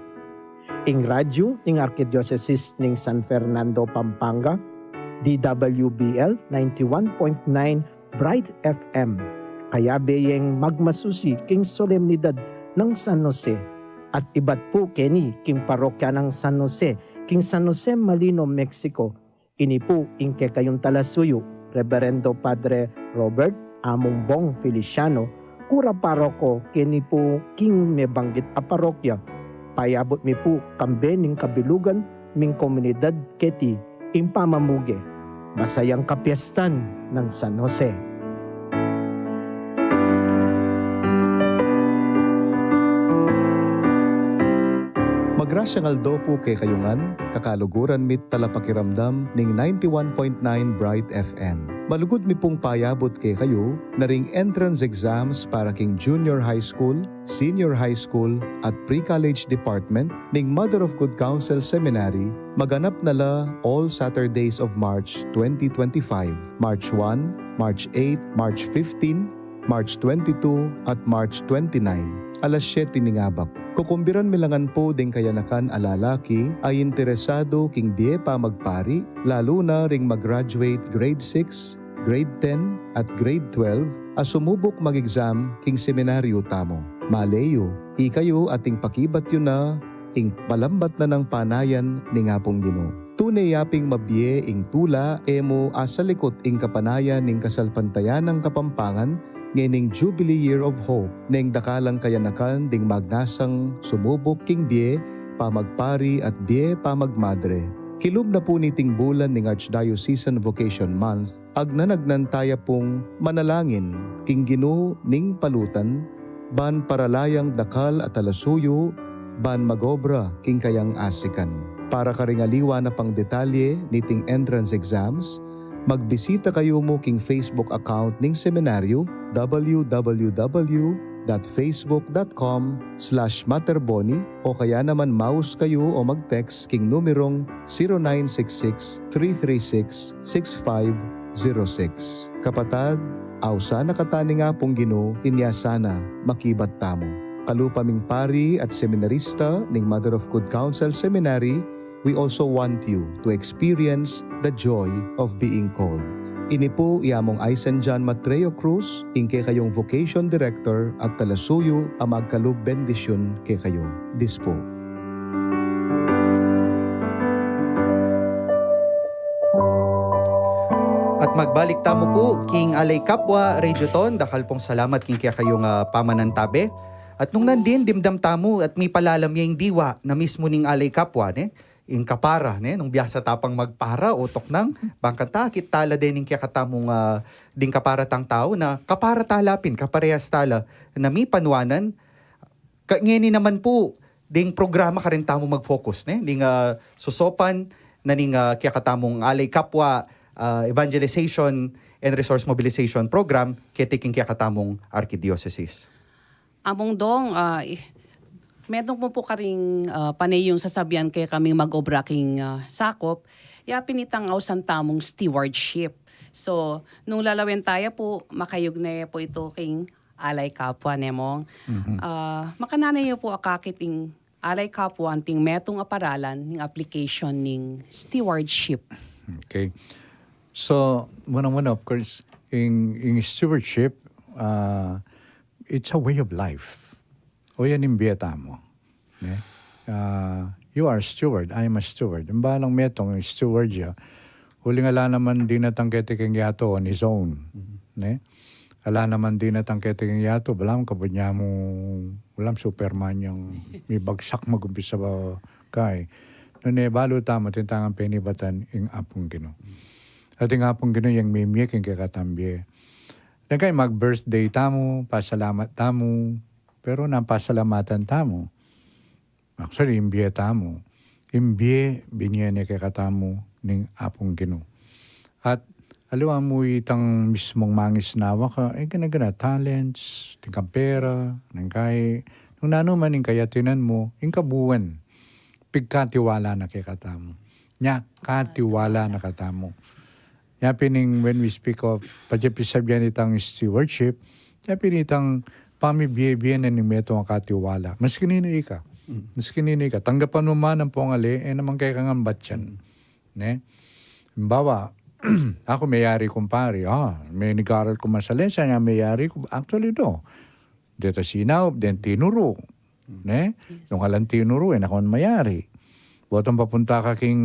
Ing radyu ning Arkidiosesis ning San Fernando, Pampanga, D W B L ninety-one point nine Bright F M. Kayabe yeng magmasusi king solemnidad nang San Jose. At ibat pu keni king parokya nang San Jose, king San Jose Malino, Mexico, ini pu ing kekayung talasuyu, Reberendo Padre Robert Among Bong Feliciano, kura paroko keni pu king mebanggit a parokya. Payabut mi pu kambe ning kabilugan ming komunidad keti ing pamamuge. Masayang kapiestan nang San Jose. Magrasyang aldo pu kekayu ngan, kakaluguran mi't talapakiramdam ning ninety-one point nine Bright F M. Malugud mi pung payabut kekayu na ring entrance exams para king junior high school, senior high school, at pre-college department ning Mother of Good Counsel Seminary maganap na la all Saturdays of March twenty twenty-five, March one, March eight, March fifteen, March twenty-two, at March twenty-nine, alas siyete ning abak. Kukumbiran mi la ngan pu ding kayanakan a lalaki a interesadu king bie pamagpari, lalu na ring mag-graduate grade six, grade ten at grade twelve a sumubuk mag-exam king seminaryu tamu. Maley yu, ikayu ating pakibat yu na ing malambat na nang panayan ning Apung Ginu. Tune ya ping mabie ing tula e mu asalikut ing kapanayan ning kasalpantayanang Kapampangan ngening Jubilee Year of Hope, neng dakalang kayanakan ding magnasang sumubuk king bie pamagpari at bie pamagmadre. Kilub na pu niting bulan ning Archdiocesan Vocation Month, agnanagnan taya pung manalangin king Ginu ning palutan, ban paralayang dakal a talasuyu, ban magobra king kayang asikan. Para karing aliwa na pang detalye niting entrance exams, magbisita kayu mu king Facebook account ning seminaryu, w w w dot facebook dot com slash materboni, o kaya naman maus kayu o mag-text king numerong zero nine six six, three three six, six five zero six. Kapatad, ausan na kata ning Apung Ginu, inya sana makibat tamu. Kalupa ming pari at seminarista ning Mother of Good Counsel Seminary, we also want you to experience the joy of being called. Ini pu i Among Aysen John Matreo Cruz, ing kekayung vocation director at talasuyu a magkalub bendisyun kekayu. Dispo. At magbalik tamu pu king Alay Kapwa Radio Ton, dakal pung salamat king kekayung, ah, pamanantabe. At nung nandin, dimdam tamu at mipalalam ya ing diwa na mismu ning Alay Kapwa, ne? Ing kapara, ne? Nung biasa ta pang magpara, utuk nang, bang kanta, akit tala deng kekatamung, ah, ding kapara tang tau, na kapara tala pin, kaparehas tala, na mipanuanan, ka, ngeni naman pu, ding programa karin tamu mag-focus, ne? Ding, ah, sosopan, na ning, ah, kekatamung Alay Kapwa, ah, Evangelization and Resource Mobilization Program, keti king kekatamung Arkidiyosesis. Among Dong, ah, i-, metung mu pu karing, ah, pane yung sasabian kekaming mag-obra king, ah, sakop, ya pin itang ausan tamung stewardship. So, nung lalawen taya pu, makayugnay pu itu king Alay Kapwa, ne Mong. Mhm. Ah, makananu yu pu akakit ing Alay Kapwa anting metung a paralan ning application ning stewardship. Okay. So, muna-muna, of course, ing, ing stewardship, ah, it's a way of life. O yan ing bie tamu, ne? Ah, you are a steward, I am a steward. Ing balang metung, steward ya. Uling ala naman dinatang keti king yatu on his own, ne? Ala naman dinatang keti king yatu, balamu kabud nya mu, balamu Superman yang mibagsak mag-umpisa ba kay. Nune balu tamu, atin tang penibatan ing Apung Ginu. At ing Apung Ginu yang mimie king kekatang bie. Deng kay mag-birthday tamu, pasalamat tamu, pero nanu pasalamatan tamu? Actually, ing bie tamu. Ing bie binie ne kekatamu ning Apung Ginu. At aliwa mu itang mismung mangisnawa ka, e, gana-gana talents, atin kang pera, nung kay, nung nanu man ing kayatinan mu, ing kabuan, pigkatiwala na kekatamu. Nya, katiwala na katamu. Nya pin ing, when we speak of, pati pisabian itang stewardship, nya pin itang pamibie-bie na ning metung a katiwala. Maski ninu ika. Mm. Maski ninu ika. Tanggapan mu man ampong ali, e naman kekang ambat yan. Mm. Ne? Halimbawa, aku meyari kung pari, ah, menigaral ku masale, sa nya meyari ku, actually, do. Deta sinaup, deng tinuru. Ne? Yes. Nung alang tinuru, e na ka man mayari. Botang papunta ka king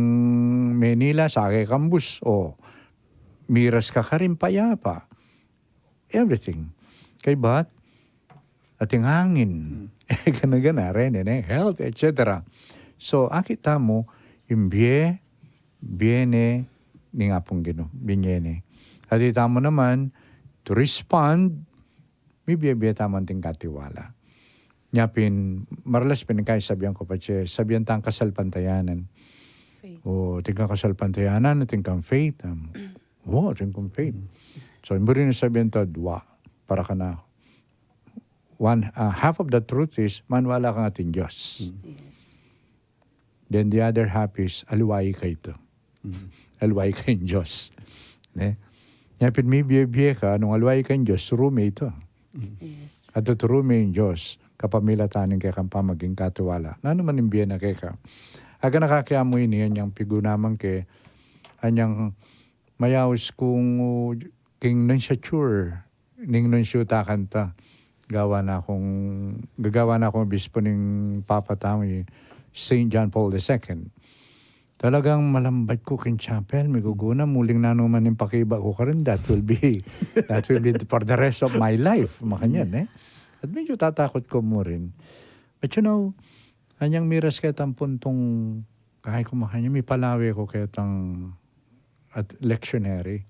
Manila, sake kang bus, o, miras ka karin payapa. Everything. Kaybat, ating angin. Hmm. Gana-gana, rene, ne? Health, et cetera. So, akit tamu, ing bie, bie ne ning Apung Ginu, binie ne. At ita mu naman, to respond, mibie-bie tamu anting katiwala. Nya pin, maralas pin kay sabian ku pa, che, sabian tang kasalpantayanan. Faith. O, atin kang kasalpantayanan, atin kang faith. Um, o, atin kang faith. Mm. So, ing buri na sabian ta, dua, para kanaku. One, uh, half of the truth is, maniwala kang atin Dios. Mm. Yes. Then the other half is, aliwa ika itu. Mm. Aliwa ika ing Dios. Ne? Nya pin mibie-bie ka, nung aliwa ika ing Dios, turu me itu. Mm. Yes. At turu me ing Dios, kapamilatan ning kekang pamaging katiwala. Nanu man ing bie na keka. Aga na kaki amu ini, anyang piguna man ke, anyang mayaus kung, uh, king nunciature ning nuncio ta kanta. Gawa na kung, gagawa na kung obispo ning Papa tamu, i Saint John Paul the Second. Talagang malambat ku king chapel, miguguna, muling nanu man ing pakiba ku karin, that will be, that will be for the rest of my life, makanyan, eh. At medyo tatakut ku mu rin. But you know, anyang miras ketang puntung, kayi ku makanyan, mipalawe ku ketang at lectionary.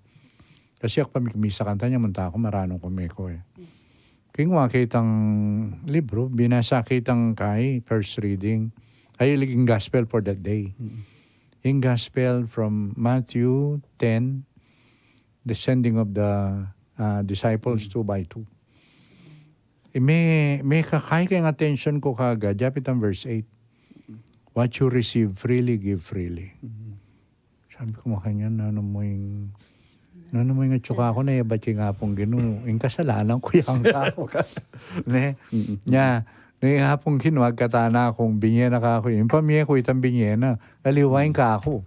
Kasi aku pamikmisa kanta nya, munta aku maranung kumeku, eh. Kinuha kitang libro, binasa kitang kayi, first reading, ay, ing gospel for that day. Ing gospel from Matthew ten, the sending of the, uh, disciples two by two. Eh, me, me kakayi keng attention ku kagad, yapin itang verse eight. "What you receive freely, give freely." Sabi ku makanyan, nanu mu ing, nanu mu ing atsu kaku, na yabat king Apung Ginu, ing kasalanan ku yang kaku. Ne? Nya, ne, ing Apung Ginu, agkatan na kung binye na kaku, ing pamie ku itang binye na, aliwa ing kaku.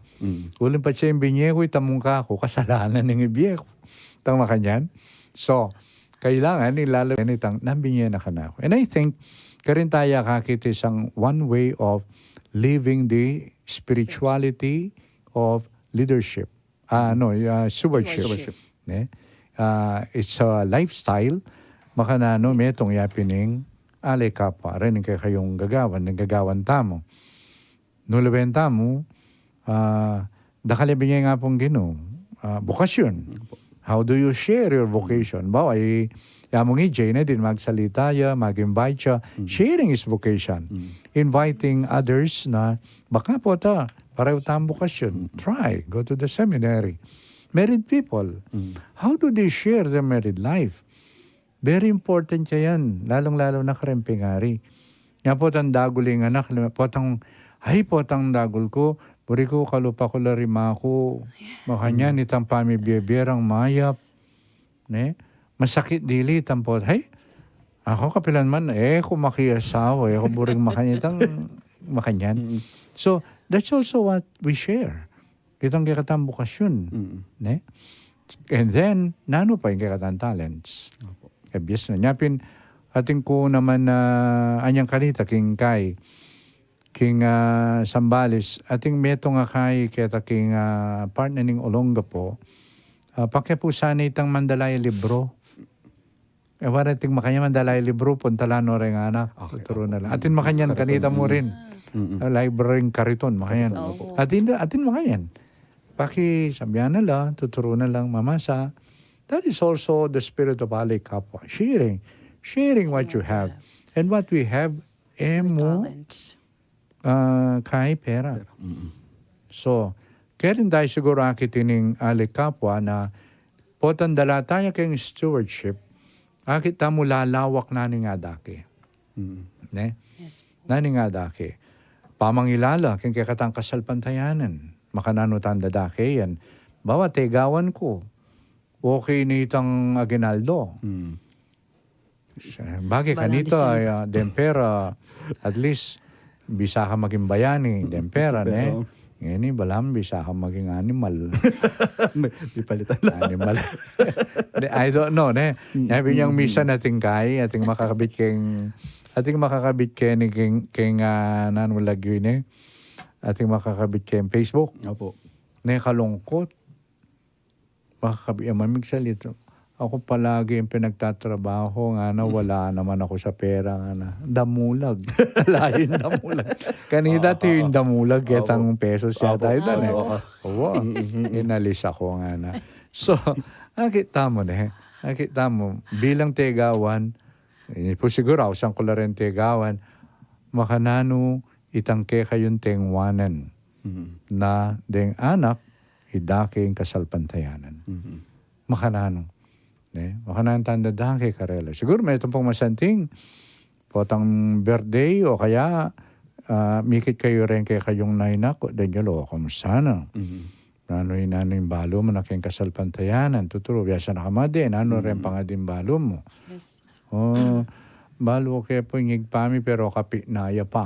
Uling patse ing binye ku, itang mung kaku, kasalanan ing ibie ku. Tang makanyan. So, kailangan, ilalo, itang, nang binye na kanaku. And I think, karin taya kakit isang one way of living the spirituality of leadership. Ah, no, uh, stewardship. Stewardship. Ne? Ah, it's a lifestyle. Makananu metung yapin ing ale kapwa. Ren ing kekayung gagawan, ing gagawan tamu. Nulawen tamu, ah, dakal ya binye ning Apung Ginu, ah, bokasyon. How do you share your vocation? Bawa, i, ya mung i Jane, eh, din magsalita ya, mag-invite ya. Sharing is vocation. Inviting others na, baka pota, pareho tang bokasyon. Try, go to the seminary. Married people, how do they share their married life? Very important ya yan, lalung-lalu na kareng pengari. Nya potang dagul ing anak, potang, ay, potang dagul ku, buri ku kalupa ku la ring ama ku, makanyan itang pamibie-bie rang mayap, ne? Masakit dili itang pot-, ay, aku kapilan man, e ku makiasawa, e ku buring makanyan itang, makanyan. So, that's also what we share. Itang kekatang bokasyon, ne? And then, nanu pa ing kekatang talents? Opo. Obvious na. Nya pin, atin ku naman, ah, anyang kanita, king kai, king, ah, Sambales, atin metung a kai, keta king, ah, partner ning Olongapo, ah, pakiapu sana itang mandala ya libro. E, wari atin makanyan mandala ya libro, puntalan no reng anak, tuturu na lang. Atin makanyan, kanita mu rin. Ah, library ing kariton, makanyan. Atin, atin makanyan. Pakisabian na la, tuturu na lang mamasa. That is also the spirit of ale kapwa. Sharing. Sharing what you have. And what we have, e mu, ah, kai pera. So, kaya rin tayo siguro akit ining ale kapwa na potang dala taya keng stewardship, akit tamu lalawak na ning adake. Ne? Na ning adake. Pamangilala keng kekatang kasalpantayanan. Makananu tang dadake yan. Bawa tegawan ku. Okay na itang aguinaldo. Bagay kanita, ah, deng pera, at least, bisa ka maging bayani, deng pera, ne? Ngeni, balamu, bisa ka maging animal. May, may palitan na. Animal. Di, I don't know, ne? Nya pin yang misan atin kai, atin makakabit keng, atin makakabit keng, keng, keng, ah, nanu lagyu, ne? Atin makakabit keng Facebook. Opo. Ne, kalungkot. Makakabit ya, mamigsalita. Aku palagi ing pinagtatrabaho, ngana, wala naman aku sa pera, ngana. Damulag. Lain damulag. Kanita, atin ing damulag, ketang pesos yata ita, ne? Awa. Inalis aku, ngana. So, akit tamu, ne? Akit tamu, bilang tegawan, e pu siguru, ausan ku la reng tegawan, makananu itang kekayung tengwanan na deng anak, idake ing kasalpantayanan. Makananu. Ne? Makananu tang dadake karela. Siguru metung pung masanting, potang birthday o kaya, ah, mikit kayu reng kekayung nainak, o deng yalo, o kamusta na? Nanu ing, nanu ing balu mu na keng kasalpantayanan, tuturu, biasa na ka madi, nanu reng pangadi ning balu mu? O, balu ke pu ing ibpa mi, pero kapit na ya pa.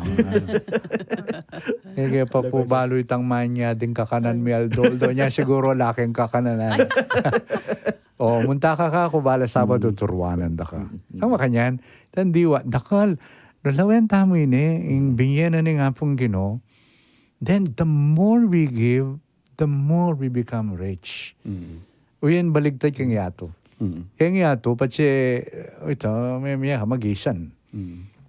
E ke pa pu balu itang manyad ing kakanan mi aldo-aldo. Nya siguru ala keng kakanan, ngana. O, munta ka kaku, bala Sabado, turuanan da ka. Tama kanyan, itang diwa, dakal, no, lawen tamu ini, ing binye na ning Apung Ginu, then the more we give, the more we become rich. Uyan, baligtad keng yatu. Keng yatu, patse, ita, me, me, magisan.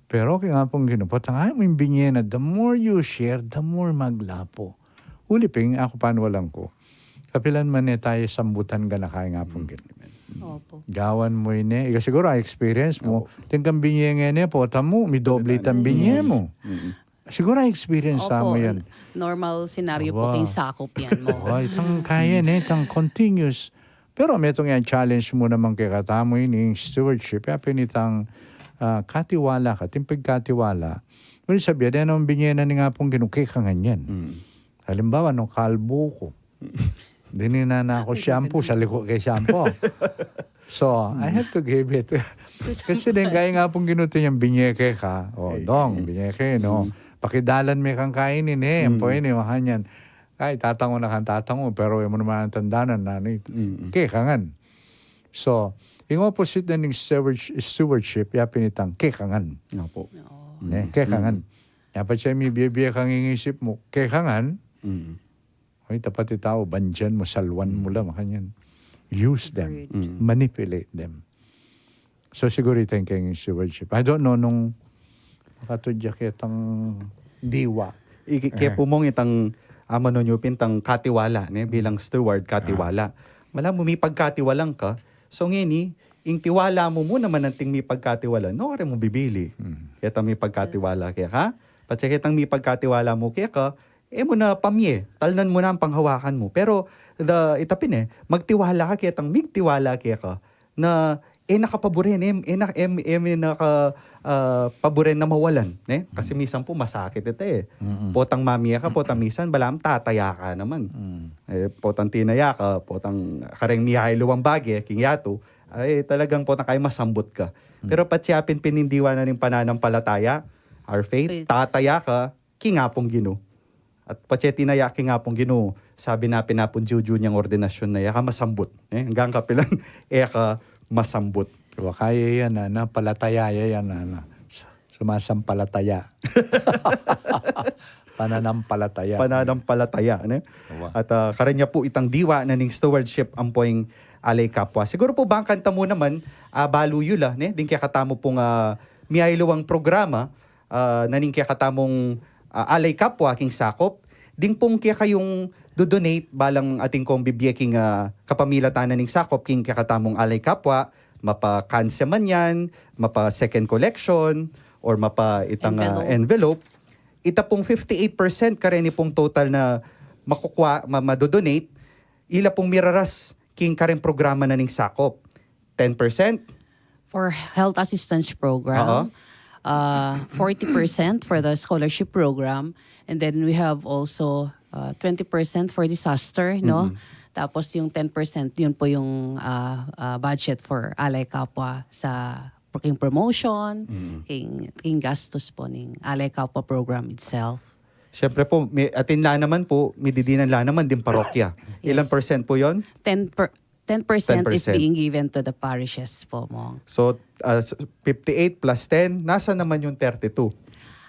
Pero keng Apung Ginu, potang, ay, mu ing binye na, the more you share, the more maglapu. Uli pin, aku paniwalang ku, kapilan man ne tayu sambutan ganaka ing Apung Ginu. Opo. Gawan mu ine, ika siguru a-experience mu, atin kang binye ngeni, pota mu, midoble itang binye mu. Siguru a-experience mu yan. Normal scenario po, king sakup yan mu. Ay, itang kaya ne, itang continuous. Pero metung yang challenge mu naman kekatamu ini, stewardship, ya pin itang, ah, katiwala ka, atin pagkatiwala. Nung sabi, aden nung binye na ning Apung Ginu, keka ngan yan. Halimbawa, nung kalbu ku, dininan na ku shampoo, sali ku keng shampoo. So, I have to give it. Kasi deng kaya ing Apung Ginu, atin yang binye keka. O, dong, binye ke, no? Pakidalan me kang kain ini, ampo ini, makanyan. Ay, tatangu na kang tatangu, pero e mu naman tandanan na, ni, keka ngan. So, ing opposite na ning steward-, stewardship, ya pin itang keka ngan. Opo. Ne, keka ngan. Ya pa siya mibie-bie kang ing isip mu, keka ngan. Ay, tapat itau, bandian mu, salwan mu la, makanyan. Use them, manipulate them. So, siguru itang keng stewardship. I don't know nung makatudya ketang diwa. Iki, kaya pu mong itang, amanu yu pin itang katiwala, ne? Bilang steward, katiwala. Mala mu mipagkatiwalang ka. So, ngeni, ing tiwala mu mu naman anting mipagkatiwala, no, kare mu bibili. Ketang mipagkatiwala keka. Patse ketang mipagkatiwala mu keka, e mu na pamye, talnan mu na ing panghawakan mu. Pero, the, ita pin e, magtiwala ka ketang migtiwala keka, na e na ka paburen, e, e na, e, e na ka, ah, paburen na mawalan, ne? Kasi misan pu masakit ita e. Potang mamye ka, potang misan, balamu tataya ka naman. E, potang tinaya ka, potang kareng miyayaliwang bage, king yatu, ay talagang potang kaya masambut ka. Pero patse pin ing diwa na ning pananampalataya, our faith, tataya ka, king Apung Ginu. At patse tinaya king Apung Ginu, sabi na pin ning Apung Juju inyang ordinasyun na, e ka masambut. E, anggang kapilan, e ka masambut. Wa kaya yan, ana, palataya yan, ana. Sumasampalataya. Pananampalataya. Pananampalataya, ne? At, ah, karanya pu itang diwa na ning stewardship ampo ing Alay Kapwa. Siguru pu bang kanita mu naman, ah, balu yu la, ne? Ding kekatamu pung, ah, miyayaliwang programa, ah, na ning kekatamung, ah, Alay Kapwa king sakup. Ding pung kekayung do-donate, balang atin kong bibie king, ah, kapamilatan na ning sakup king kekatamung Alay Kapwa, mapa kanse man yan, mapa second collection, or mapa itang, ah, envelope. Ita pung fifty-eight percent kareni pung total na makukwa, ma-, mado-donate, ila pung miraras king kareng programa na ning sakup. Ten percent. For health assistance program, uh, forty percent for the scholarship program, and then we have also, uh, twenty percent for disaster, no? Tapos yung ten percent, yun po yung, uh, uh, budget for Alay Kapwa sa king promotion, king, king gastos po ning Alay Kapwa program itself. Siyempre po, may, atin la naman po, mididinan la naman ding parokya. Ilang percent po yon? Ten per, ten percent is being given to the parishes po, Mong. So, ah, s-, fifty-eight plus ten, nasa naman yung thirty-two?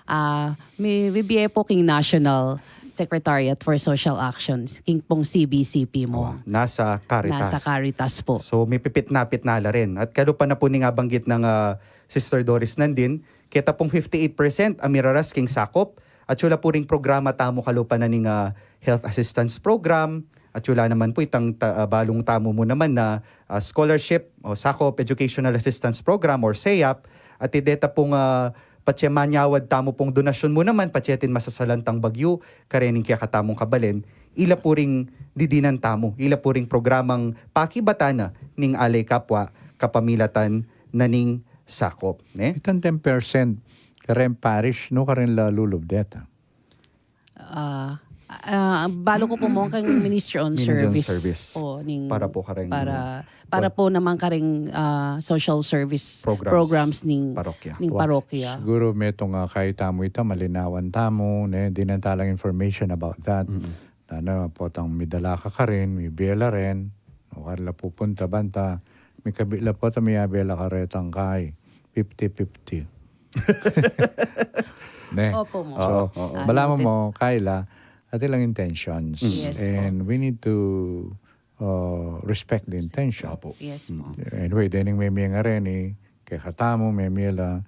Ah, mi-, mibie po king National Secretariat for Social Actions, king pong C B C P, Mong. Nasa Caritas. Nasa Caritas po. So, mipipit-na-pit na la rin. At kalupa na po ning nabanggit nang, ah, Sister Doris Nandin, keta pung fifty-eight percent a miraras king sakup, at yu la pu ring programa tamu kalupa na ning, ah, health assistance program, at yu la naman pu itang ta-, ah, balung tamu mu naman na, ah, scholarship o sakup educational assistance program or SEAP, at deta pung, ah, patse manyawad tamu pung donasyun mu naman, patse atin masasalantang bagyu, karening kekatamung kabalen, ila pu ring didinan tamu, ila pu ring programang pakibatan na ning Alay Kapwa kapamilatan na ning sakup, ne? Itang ten percent, kareng parish, no, kareng lalulub deta? Ah, ah, balu ku po, Mong, kang Ministry on Service. Para po kareng, para, para po naman kareng, ah, social service programs ning parokya. Siguru metung, ah, kaya tamu ita, malinawan tamu, ne, dinan ta lang information about that. Na, na, potang midala ka karin, mibie la rin. O karela pupunta banta, mikabit la pota, miyabe la karetang kai, fifty fifty. Ne? Opo mo. So, Oo, oo. balamu mo, Kayla, atin lang intentions. Yes po. And we need to uh, respect the intention. Opo. Yes po. Anyway, dening memie ngeni, kekatamu, memie la.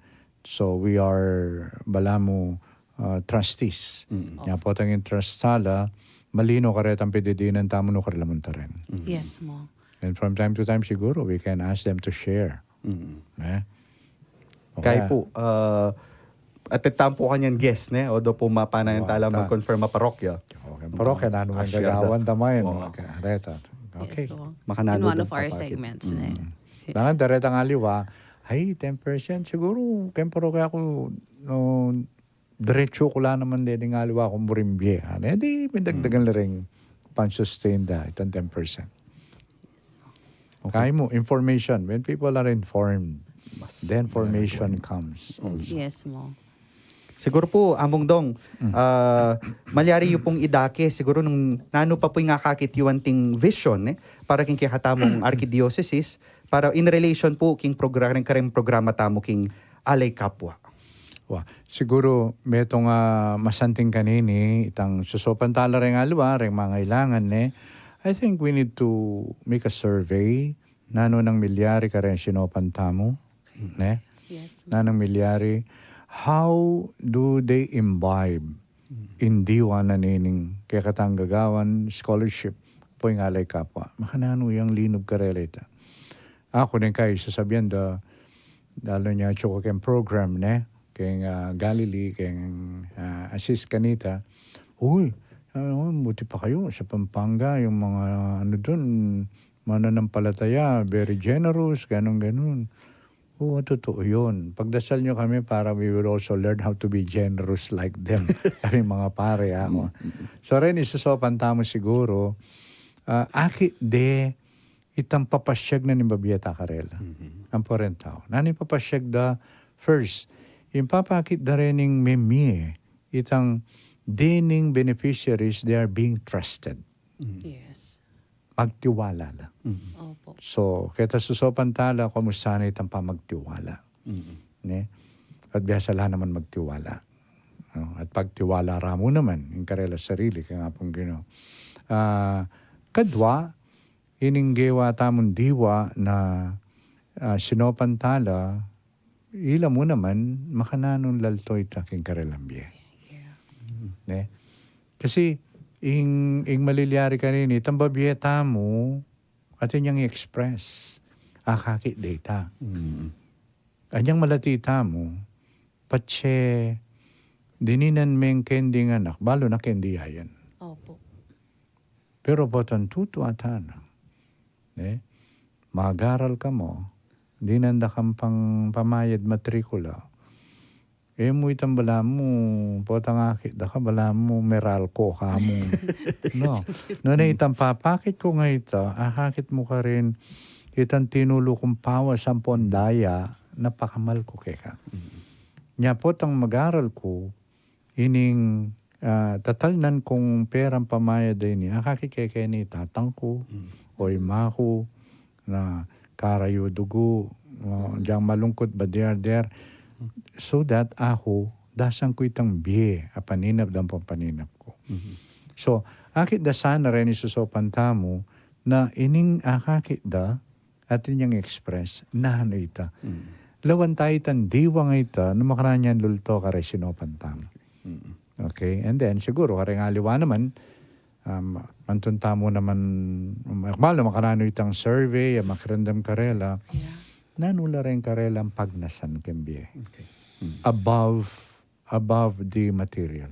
So we are, balamu, uh, trustees. Nya potang interest tala, malino karetang pididinan tamu, nu karela munta rin. Yes mo. And from time to time, siguro, we can ask them to share. Eh? Kaya po, uh, at tampo kanyan guest, ne? O do po mapanayan tala mag-confirm a parokya. Okay, parokya, nanu man Share da. Gagawan tamu yan, Oo. Kareta. Okay. Yes po. Makananu In one dun of our papakit. Segments na eh. Dangan dareta nga aliwa, ay, ten percent siguro, keng parokya ku, no, diretso ku la naman dening aliwa kung buring bie. Ano, eh, di, may dagdagan la ring pan-sustain da, itang ten percent. Kaya mo, information. When people are informed, the information comes also. Yes mo. Siguro po, Among Dong, ah, malyari yu pong idake, siguro nung nanu pa po ing akakit yu anting vision, eh, para king kekatamung arkidiocese, para in relation po king progra-, king kareng programa tamu king Alay Kapwa. Wa, siguro, metung a masanting kanini, itang susopan tala reng aliwa, reng mangailangan, ne? I think we need to make a survey, nanu nang milyari kareng sinopan tamu, ne? Yes. Nanung milyari, how do they imbibe in diwa na nining kekatang gagawan scholarship pu ing Alay Kapwa? Makananu yang linub karela ita? Aku ning kai sasabian da, lalo nya atsu ku keng program, ne? Keng, ah, Galilee, keng, ah, Asis kanita. Uy, ah, buti pa kayu sa Pampanga, yung mga, ano dun, mananampalataya, very generous, ganun-ganun. Oo, totoo yun. Pagdasal nyo kami para we will also learn how to be generous like them. Kami mga pare, ako. So, ren, isusopan tamu siguro, ah, akit de itang papasyag na ning babie ta karela. Ang pareng tau. Nanu ing papasyag da, first, ing papakit da ren ning memie, itang dening beneficiaries, they are being trusted. Yes. Magtiwala la. Opo. So, keta susopan tala, kumusta na itang pamagtiwala. Ne? At biasa la naman magtiwala. No? At pagtiwala ra mu naman, ing karela sarili, kaya nga pong gino. Ah, kadwa, ining gewa tamung diwa na, ah, sinopan tala, ila mu naman, makananung lalto ita king karelang bie. Ne? Kasi, ing, ing malilyari kanini, itang babie tamu, atin yang i-express. Akakit de ita. Anyang malati tamu, patse, dininan meng kending anak, balu na kendi yayan. Opo. Pero potang tutu ata na, ne? Mag-aral ka mu, dinan da kang pang pamayad matrikula. E mu itang balamu, potang akit da ka, balamu Meralco ka mu. No. Nune itang papakit ku ngeni ita, akakit mu karin, itang tinulu kung pawas ampong daya, napakamal ku keka. Nya potang mag-aral ku, ining, ah, tatalnan kung perang pamayad a ini, akakit ke keni tatang ku, o ima ku, na karayu dugu, o, dyang malungkut ba, there, there. So that aku, dasan ku itang bie, a paninap dang pampaninap ku. So, akit da sana reni susopan tamu, na ining akakit da, atin yang express, nanu ita. Lawan ta itang diwa ngeni ita, nu makanyan lulto kareng sinopan tamu. Okay? And then, siguro, kareng aliwa naman, um, mantun tamu naman, um, akmal na makananu itang survey, a makiramdam karela, nanu la reng karelang pagnasan keng bie. Above, above the material.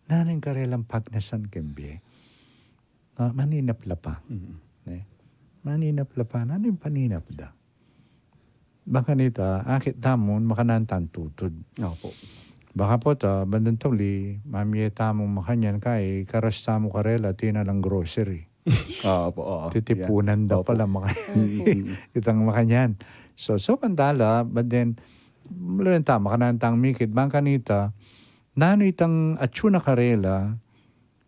Nanu ing karelang pagnasan keng bie. Ah, maninap la pa. Ne? Maninap la pa. Nanu ing paninap da? Bang kanita, akit tamu, makananu tang tutud. Opo. Baka pota, bandang tauli, mamie tamu makanyan kai, karas tamu karela, atin na lang grocery. Opo, oo. Titipunan da pala maka-, itang makanyan. So, susopan tala, but then, lawen ta, makananu tang mikit, bang kanita, nanu itang atsu na karela,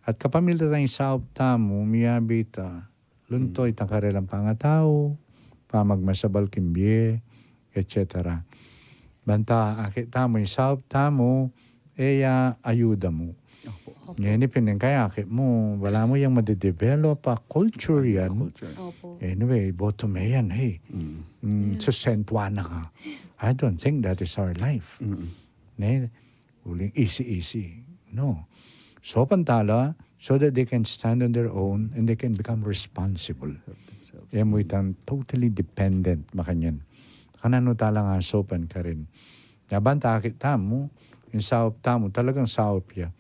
at kapamilatan ning saup tamu, miyabe ita, Lunto itang karelang pangatau, pamagmasabal king bie, et cetera. Banta akit tamu, ing saup tamu, e ya ayuda mu. Ngeni pin ing kayakit mu, balamu yang madedevelop a culture yan. Culture. Opo. Anyway, boto me yan, hey. Mm, susentuan na ka. I don't think that is our life. Ne? Uling easy-easy. No. Saupan tala, so that they can stand on their own and they can become responsible. Help themselves. E mu itang totally dependent, makanyan. Kananu tala nga saupan karin. Banta akit tamu, ing saup tamu, talagang saup ya.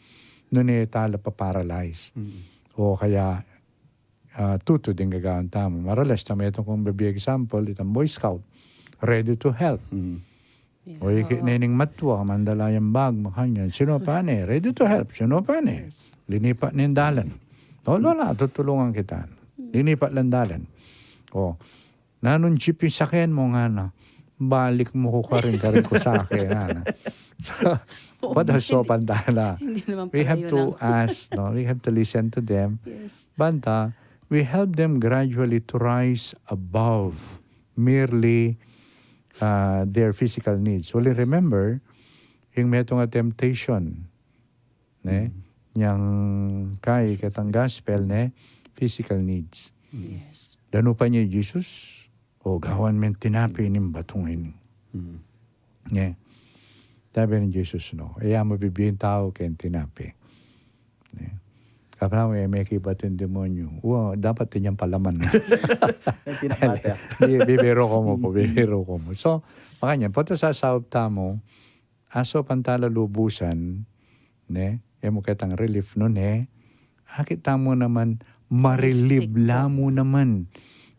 Nune tala pa-paralyze. O kaya, ah, tutu ding gagawan tamu. Maralas tamu, itang kung bibie example, itang Boy Scout, ready to help. O iki ne ning matua, mandala yang bag, makanyan. Sino pa ne? Ready to help. Sino pa ne? Linipat ne ing dalan. O, Lola, tutulungan kita. Linipat lang dalan. O, nanung jeep ing sakyan mu, ngana? Balik mu ku karin, karin ku sake, ngana. So, what a saupan tala. We have to ask, no? We have to listen to them. Banta, we help them gradually to rise above merely, uh, their physical needs. Well, remember, ing metung a temptation, ne? Yang kai ketang gospel, ne? Physical needs. Danupan ya i Jesus, o gawan me tinape ning batung ini. Ne? Sabi ning Jesus, no? E ya mabibie ing tau keng tinape. Ne? Kapag e me kibat ing demonyo, wa, dapat inyang palaman. Bi-, bibiro ku mu po, bibiro ku mu. So, makanyan, pota sasaup tamu, asaupan tala lubusan, ne? E mu ketang relief nune, akit tamu naman, ma-relieve la mu naman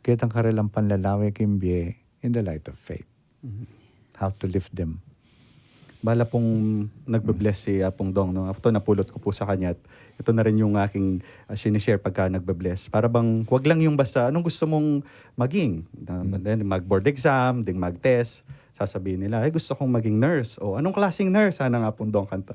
ketang karelang panlalawe king bie in the light of faith. How to lift them. Bala pung nagbe-bless si Apung Dong, no? Ito, napulot ku po sa kanya. Ito na rin yung aking, ah, sinishare pagka nagbe-bless. Para bang, wag lang yung basta, anong gusto mong maging? Na, then, mag-board exam, then mag-test. Sasabihin nila, "Ay, gusto kong maging nurse." O, anong klaseng nurse? Sana nga, Apung Dong, kanta.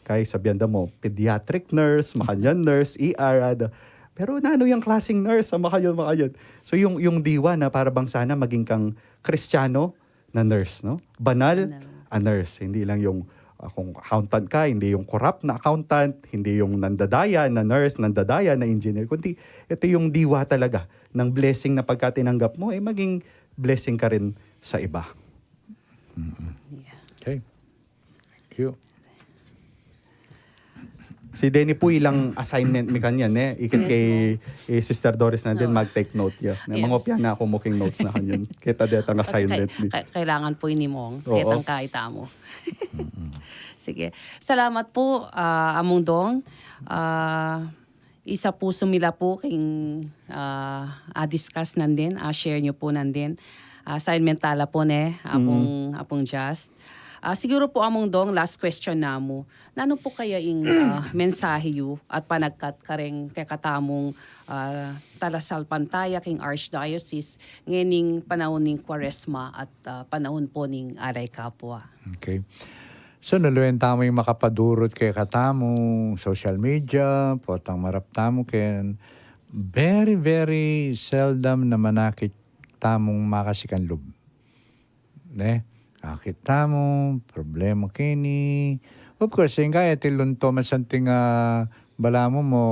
Kaya sabihan da mo, pediatric nurse, makanyan nurse, E R, ada. Pero nanu yung klaseng nurse, ah, makanyan, makanyan. So, yung, yung diwa na para bang sana maging kang Kristiyano, na nurse, no? Banal a nurse. Hindi lang yung, ah, kung accountant ka, hindi yung corrupt na accountant, hindi yung nandadaya na nurse, nandadaya na engineer, kundi ito yung diwa talaga ng blessing na pagka tinanggap mo, eh, maging blessing ka rin sa iba. Okay. Thank you. Si Denny po, ilang assignment mi kanyan, eh. Ikit kay, eh, Sister Doris na din, mag-take note ya. Na, mangopya na ku mu king notes na kanyan. Kita detang assignment mi. Kailangan po ini mong, oo, ketang kaita mu. Sige. Salamat po, ah, Among Dong. Ah, isa po sumila po king, ah, a-discuss nandin, a-share niyo po nandin. Assignment tala po, ne, Apung, Apung Just. Ah, siguro po, Among Dong, last question namu. Nanu po kaya ing, ah, mensahe yu at panagkat kareng kekatamung, ah, talasalpantaya king Archdiocese ngening panaun ning Kwaresma at, ah, panaun po ning Alay Kapwa? Okay. So, naluen tamu ing makapadurut kekatamu, social media, potang marap tamu ken, very, very seldom na manakit tamung makasikan lub. Ne? Akit tamu, problema keni. Of course, ing kaya ti lunto masanting, ah, balamu mo,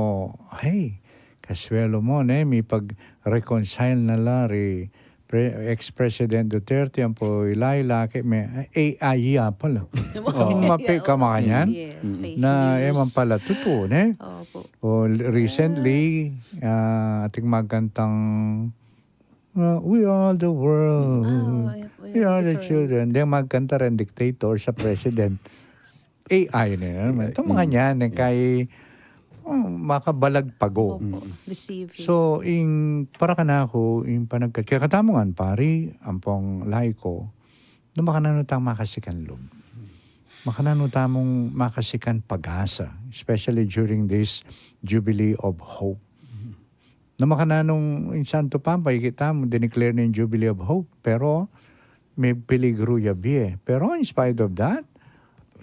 hey, kasuelo mo, ne? Mipag-reconcile na la ri Pre-, ex-President Duterte, ampo ila, ila, ke, me, A I ya pala. Ang mape ka makanyan? Yes, na, e man pala tutu, ne? Opo. O, recently, ah, ating magkantang, ah, "We are the world. We are the children." Then magkanta rin, dictator sa president. A I na naman. Itong mga niyan, eh, kay, oh, makabalag pago. Opo. Deceiving. So, ing, para kanaku, ing panagkat-, kaya katamu ngan, pari, ampong laiko, na makananu tamung makasikan lub. Makananu tamung makasikan pag-asa, especially during this Jubilee of Hope. Na makananung ing Santo Papa, ikit tamu, dineclare na ing Jubilee of Hope, pero mipeligru ya bie. Pero in spite of that,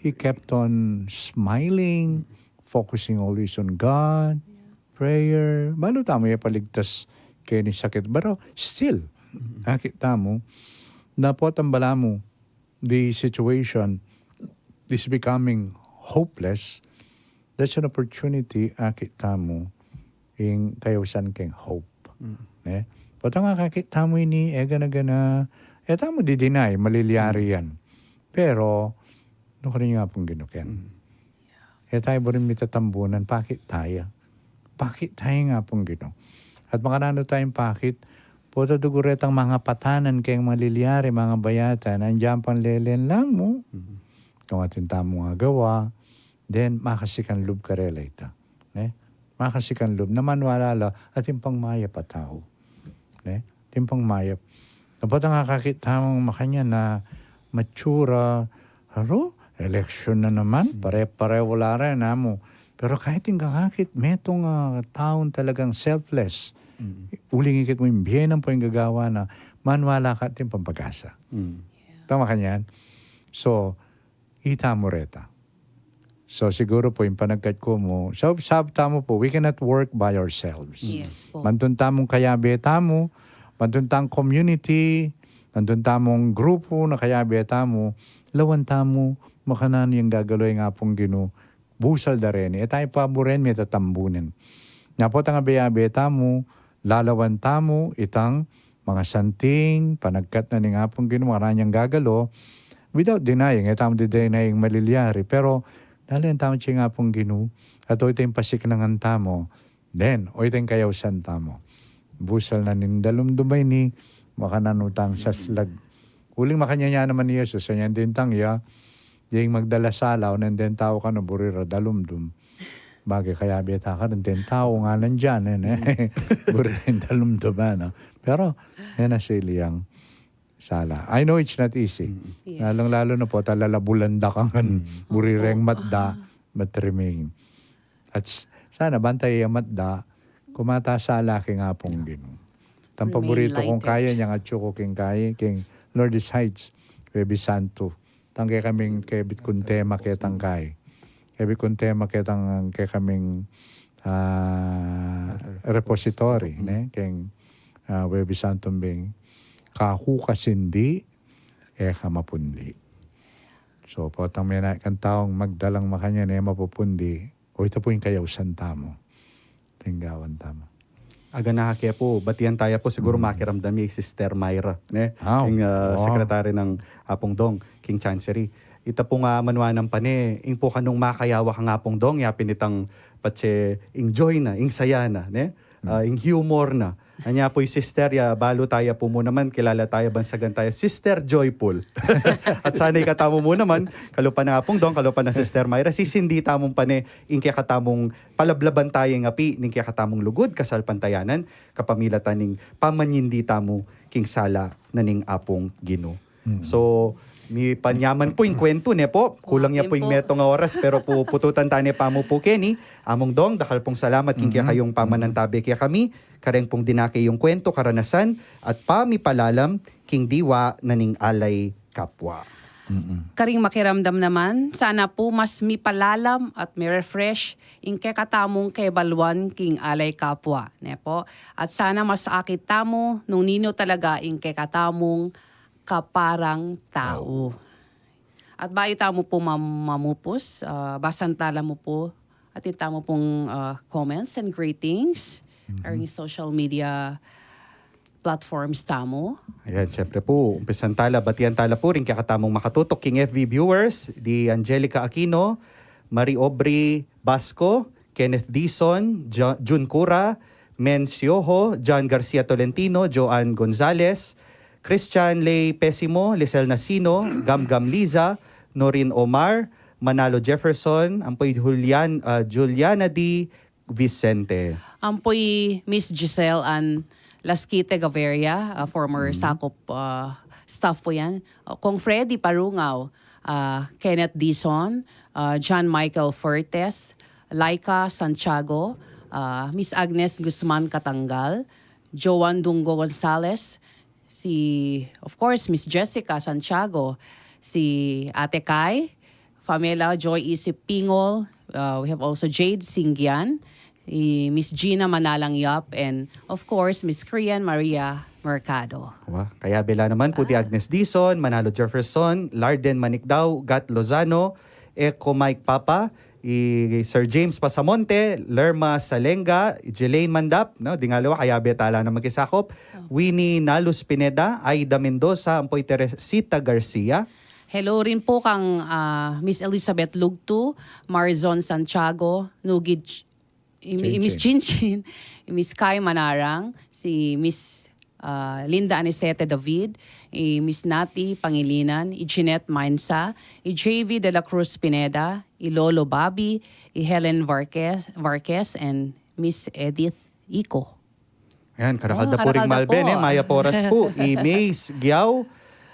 he kept on smiling, focusing always on God, prayer. Balu tamu ya paligtas keni sakit. Pero still, akit tamu, na potang balamu, the situation is becoming hopeless, that's an opportunity, akit tamu, ing kayausan keng hope. Ne? Potang akakit tamu ini, e gana-gana, e tamu di-deny, malilyari yan. Pero, nu karin ing Apung Ginu ken? E tayu buring mitatambunan, pakit taya. Pakit taya ing Apung Ginu. At makananu tayang pakit, pota dugu retang mangapatanan keng malilyari, mangabayatan, andiyan pang lelen la mu. Kung atin tamung agawa, then makasikan lub karela ita. Ne? Makasikan lub. Na maniwala la, atin pang mayap a tau. Ne? Atin pang mayap. Dapat ang akakit tamung makanyan na mature, aro, eleksyon na naman, pare-pareho la rin, amu. Pero kahit ing kakakit, metung, ah, taung talagang selfless. Uling ikit mu ing bie na pu ing gagawa na, maniwala ka atin pang pag-asa. Tama kanyan? So, ita mu reta. So, siguro pu, ing panagkat ku mu, so, sab tamu pu, we cannot work by ourselves. Yes po. Mantun tamung kayabe tamu, mantun tamung community, mantun tamung grupu na kayabe tamu, lawan tamu, makananu yang gagawa ing Apung Ginu, busal da reni. E tayu paburen, mitatambunan. Napot ang abe-abe tamu, lalawan tamu, itang mangasanting, panagkat na ning Apung Ginu, makananu yang gagawa, without denying, e tamu di-deny ing malilyari, pero, lalawan tamu king Apung Ginu, at o ita ing pasiknangan tamu, then, o ita ing kayausan tamu. Busal na ning dalumdum a ini, makananu tang saslag. Uling makanyan ya naman ni Jesus, anyan din tang ya, ding magdala sala, o nandin tau kanu, buri ra dalumdum. Bagay kayabe ta karin, ding tau nga nandiyan, e, ne? Buri ra ing dalumdum, ano? Pero, yan na sili yang sala. I know it's not easy. Yes. Lalong-lalo na pu, talalabulan da ka ngan, buri reng matda, but remain. At s-, sana, bantay ya matda, kumata sala king Apung Ginu. Tang paborito kung kaya niyang atsu ku king kay, king Lourdes Heights, Huwebes Santo. Tang kekaming kebit kung tema ketang kay. Kebit kung tema ketang kekaming, ah, repository, ne? Keng, ah, Huwebes Santo bing, kaku ka sindi, e ka mapundi. So, potang menayat kang taung magdalang makanyan, e mapupundi, o ita pu ing kayausan tamu. Tinggawan tamu. Agana ke pu, batian taya pu, siguro makiramdam ya i Sister Myra, ne? Ing, ah, secretary nang Apung Dong, king Chancery. Ita pung, ah, manuanan pane, ing pu kanung makayawa kang Apung Dong, yapin itang patse ing joy na, ing saya na, ne? Ah, ing humor na. Anya pu i Sister, ya balu taya pu mu naman, kilala taya, bansagan taya, Sister Joyful. At sana ikatamu mu naman, kalupa nang Apung Dong, kalupa nang Sister Myra, sisindi tamu pane, ing kekatamung palablaban taya ing api ning kekatamung lugud, kasalpantayanan, kapamilatan ning pamanyindi tamu king sala na ning Apung Ginu. So, mipanyaman pu ing kwentu, ne pu? Kulang ya pu ing metung a oras, pero pu, pututan tane pa mu pu keni. Among Dong, dakal pung salamat king kekayung pamanantabe kekami, kareng pung dinake yung kwentu, karanasan, at pamipalalam king diwa na ning alay kapwa. Karing makiramdam naman, sana pu mas mipalalam at mi-refresh ing kekatamung kebaluan king alay kapwa, ne pu? At sana mas akit tamu nung ninu talaga ing kekatamung kaparang tau. At bayu tamu pu mam-, mamupus, ah, basan tala mu pu, atin tamu pung, ah, comments and greetings, karing social media platforms tamu. Ayan, syempre pu, umpisan tala, batian tala pu ring kekatamung makatutok king F B viewers, di Angelica Aquino, Marie Aubrey Basco, Kenneth Dizon, Jo-, Jun Cura, Men Sioho, John Garcia Tolentino, Joanne Gonzalez, Christian Ley Pesimo, Lisel Nasino, Gam Gam Liza, Norin Omar, Manalo Jefferson, ampo i Julian, ah, Juliana D. Vicente. Ampo i Miss Giselle Ann Lasquite Gaviria, ah, former SACOP, ah, staff po yan. Ah, Kong Freddy Parungaw, ah, Kenneth Dizon, ah, John Michael Fortes, Laika Santiago, ah, Miss Agnes Guzman Katangal, Joan Dungo Gonzales, si, of course, Miss Jessica Santiago, si Ate Kai, Pamela Joy Isip Pingol, uh, we have also Jade Singgian, i Miss Gina Manalang Yap, and of course, Miss Krian Maria Mercado. Wa, kayabe la naman pu di Agnes Dizon, Manalo Jefferson, Larden Manicdao, Gat Lozano, Eco Mike Papa, i Sir James Pasamonte, Lerma Salenga, i Jelaine Mandap, no, ding aliwa, kayabe tala na makisakop, Winnie Nalus Pineda, Aida Mendoza, ampo i Teresita Garcia. Hello rin po kang, ah, Miss Elizabeth Lugtu, Marzon Santiago, Nugid, i, i Miss Chinchin, i Miss Kai Manarang, si Miss, ah, Linda Anicete David, i Miss Nati Pangilinan, i Jeanette Mainsa, i J V de la Cruz Pineda, i Lolo Bobby, i Helen Varquez, Varquez, and Miss Edith Ico. Ayan, karakal da pu ring malbe, ne? Mayap a oras pu. I Mace Giao,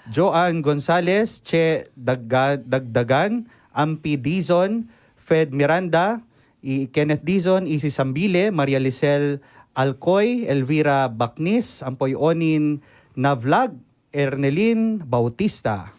Joanne Gonzalez, Che Dagga-, Dagdagan, Ampi Dizon, Fed Miranda, i Kenneth Dizon, Isis Sambile, Maria Lisel Alcoy, Elvira Bacnis, ampo i Onin Navlag, Ernelin Bautista.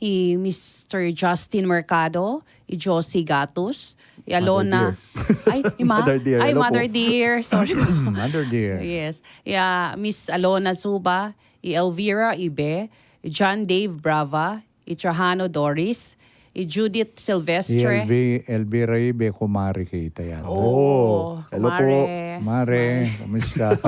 I Mister Justin Mercado, i Josie Gatus, i Alona. Ay, i ma-, Mother dear. Ay, hello po. Mother dear. Sorry po. Mother dear. Yes. Ya, Miss Alona Zuba, i Elvira Ibe, i John Dave Brava, i Trajano Doris, i Judith Silvestre. I Elvi-, Elvira Ibe, kumari kita yan. Oh, hello po. Kumare. Mare, kumusta?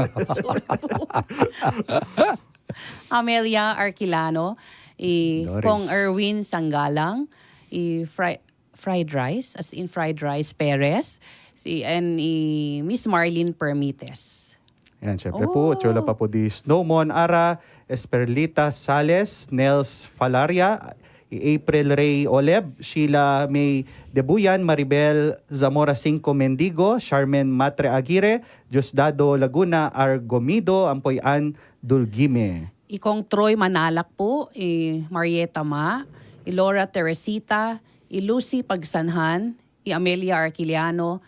Amelia Arquilano, i Kong Erwin Sanggalang, i Fri-, Fried Rice, as in Fried Rice Perez, si, and i Miss Marlene Permites. Yan, syempre po, tsula pa po di Snowmon Ara, Esperlita Sales, Nels Falaria, i April Ray Oleb, Sheila May Debuyan, Maribel Zamora Cinco Mendigo, Charmen Matre Aguirre, Diosdado Laguna Argomido, ampo i Ann Dulgime. I Kong Troy Manalak po, i Marieta Ma, i Laura Teresita, i Lucy Pagsanhan, i Amelia Arquiliano,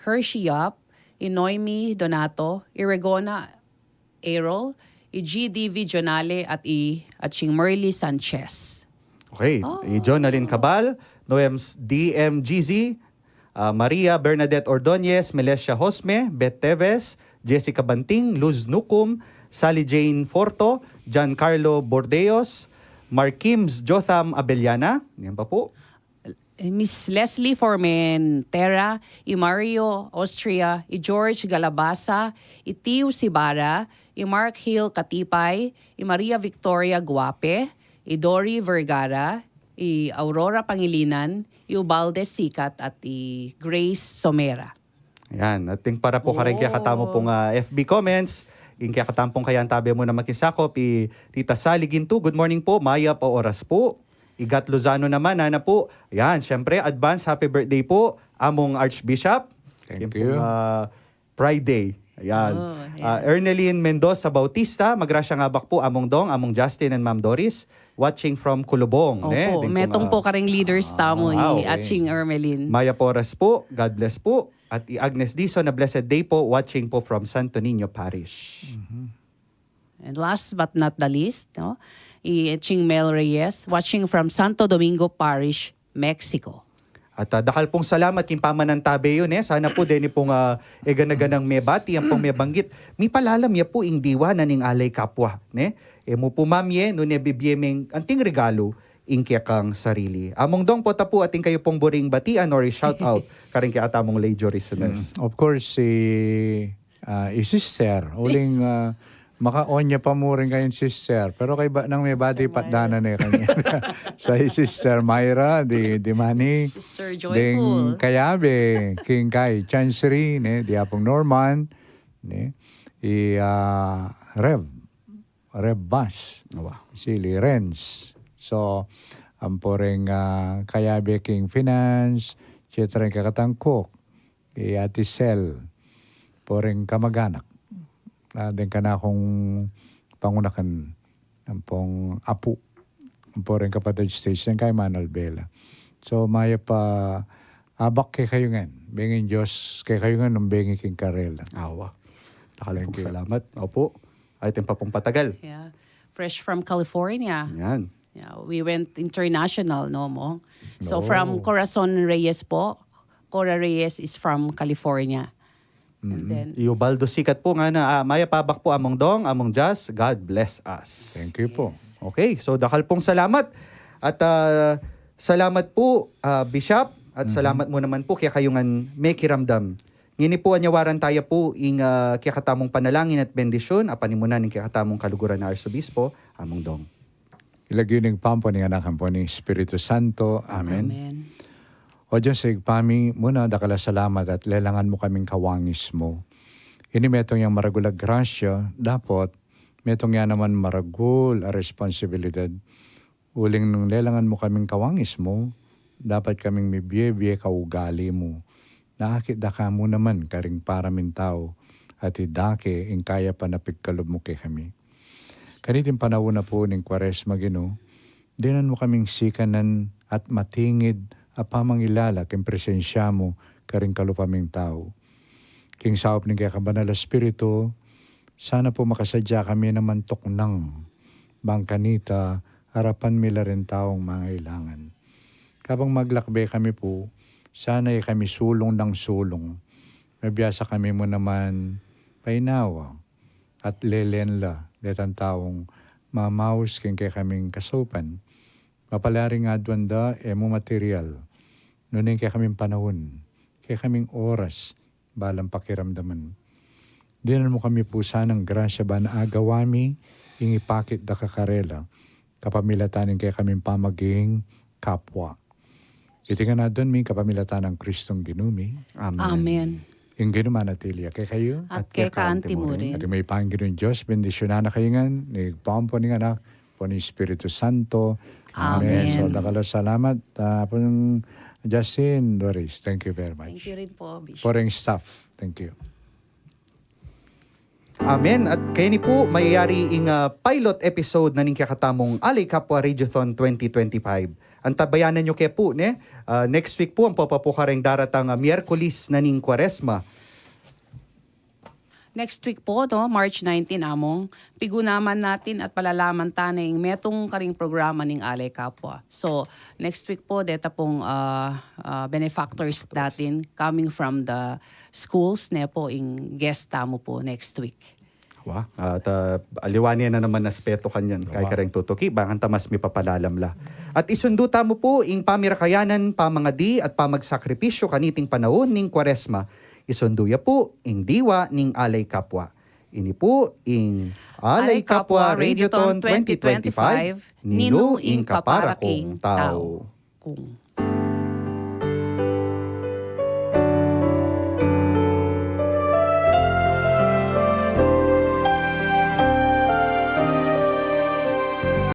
Hershey Yap, i Noemi Donato, i Regona Errol, i G D V Jonale, at i Aching Merly Sanchez. Okay, i Jonalyn Cabal, Noems D M G Z, ah, Maria Bernadette Ordonez, Melesia Hosme, Beth Teves, Jessica Banting, Luz Nucum, Sally Jane Forto, Giancarlo Bordeos, Markims Jotham Abellana, yan pa po. Eh, Miss Leslie Formentera, i Mario Austria, i George Galabasa, i Tiu Sibara, i Mark Hill Katipay, i Maria Victoria Guape, i Dory Vergara, i Aurora Pangilinan, i Ubalde Sikat, at i Grace Somera. Yan, ating para po karing kekatamu pong, ah, F B comments, ing kekatamu pong kayantabe mu na makisakop, i Tita Sally Gintu, good morning po, mayap a oras po. I Gat Lozano naman, ana po, yan, syempre, advance happy birthday po, Among Archbishop. Thank you. Yan pong, ah, Friday. Ayan. Oh, yan. Ah, Ernelyn Mendoza Bautista, magrasyang abak po, Among Dong, Among Justin, and Ma'am Doris, watching from Kulubong, ne? Opo, metung po karing leaders tamu, i Aching Ermelin. Mayap a oras po, God bless po. At i Agnes Dizon, a blessed day po, watching po from Santo Niño Parish. And last but not the least, no, i Ching Mel Reyes, watching from Santo Domingo Parish, Mexico. At, ah, dakal pong salamat king pamanantabe yu, ne. Sana po deni pong, ah, e gana-ganang mebati, ampong mebanggit, mipalalam ya po ing diwa na ning alay kapwa, ne. E mu po mamie nune bibie meng anting regalu ing kekang sarili. Among Dong, pota po atin kayu pong buring batian or i-shout out karing kekatamung radio listeners. Mm. Of course, si ah, i sister. Uling, ah, makaonya pa mu rin kayang sister. Pero kaybat nang mebati, patdanan ne kanya. Sa i Sister Myra, di, di mani. Sister Joyful. Ding kayabe, king kay Chancery, ne, di Apung Norman, ne, i, ah, Rev, Rev Bas, si Renz. So, ampo ring, ah, kayabe king finance, et cetera, ing kekatang cook, i Ate Sel, ampo ring kamaganak. Ah, deng kanakung pangunakan, ampong apu, ampo ring kapatad station kay Manal Bela. So, mayap a abak kekayu ngan. Bengin Dios kekayu ngan, nung bengi king karela. Awa. Dakal pong salamat. Opo. Ay, atin pa pong patagal. Yeah. Fresh from California. Yan. Yeah, we went international, no, Mong? So, from Corazon Reyes po. Cora Reyes is from California. And then, i Ubaldo Sikat pu ngana, ah, mayap a abak pu Among Dong, Among Jas, God bless us. Thank you po. Yes. Okay, so dakal pung salamat. At, ah, salamat pu, ah, Bishop, at salamat mu naman pu kekayu ngan mekiramdam. Ngeni pu anyawaran taya pu ing, ah, kekatamung panalangin at bendisyun, apanimunan ning kekatamung kaluguran a Arsobispo, Among Dong. King lagyu ning Ibpa, ampo ning Anak, ampo ning Espiritu Santo. Amen. Amen. O Dios, Ibpa mi, muna dakal a salamat at lelangan mu kaming kawangis mu. Ini metung yang maragul a grasya, dapot metung ya naman maragul a responsibilidad. Uling nung lelangan mu kaming kawangis mu, dapat kaming mibie-bie kaugali mu. Na akit da ka mu naman karing para ming tau, at idake ing kayapan a pigkalub mu kekami. Kaniting panaun na pu ning Kuaresma, Ginu, dinan mu kaming sikanan at matingid a pamangilala king presensya mu karing kalupa ming tau. King saup ning kekang Banal a Espiritu, sana pu makasadya kami nang mantuknang bang kanita arapan mi la ring taung mangailangan. Kabang maglakbe kami pu, sana e kami sulung nang sulung. Mabiasa kami mu naman painawa at lelen la detang taung mamaus king kekaming kasaupan. Mapalari ngan aduan da e mu material, nune ing kekaming panaun, kekaming oras, balang pakiramdaman. Dinan mu kami pu sanang grasya ban agawa mi ing ipakit da ka karela, kapamilatan ning kekaming pamaging kapwa. Iti ngan aduan mi kapamilatan nang Kristong Ginu mi. Amen. Amen. Ing Ginu manatili ya kekayu. At keka anti mu rin. At ing mayupayang Ginung Dios, bendisyunan na kayu ngan ning Ibpa, ampo ning Anak, ampo ning Espiritu Santo. Amen. Amen. So, dakal a salamat, ah, Apung Justin, Doris. Thank you very much. Thank you rin po, Bishop. For ring staff. Thank you. Amen. At keni pu, mayayari ing, ah, pilot episode na ning kekatamung Alay Kapwa Radiothon twenty twenty-five. Antabayanan yu ke pu, ne? Ah, next week pu, ampo pa pu kareng daratang, ah, Miyerkules na ning Kuaresma. Next week po, no, March nineteen, Among, pigunaman natin at palalaman ta ne ing metung karing programa ning Alay Kapwa. So, next week po, deta pung, ah, ah, benefactors natin coming from the schools, ne po, ing guest tamu po next week. Wa, at, ah, aliwa ne na naman aspeto kanyan, kaya kareng tutuki, bang kanta mas mipapalalam la. At isundu tamu pu ing pamirakayanan, pamangadi, at pamagsakripisyu kaniting panaun ning Kuaresma. Isundu ya pu ing diwa ning Alay Kapwa. Ini pu ing Alay Kapwa Radiothon twenty twenty-five, ninu ing kapara kung tau. Kung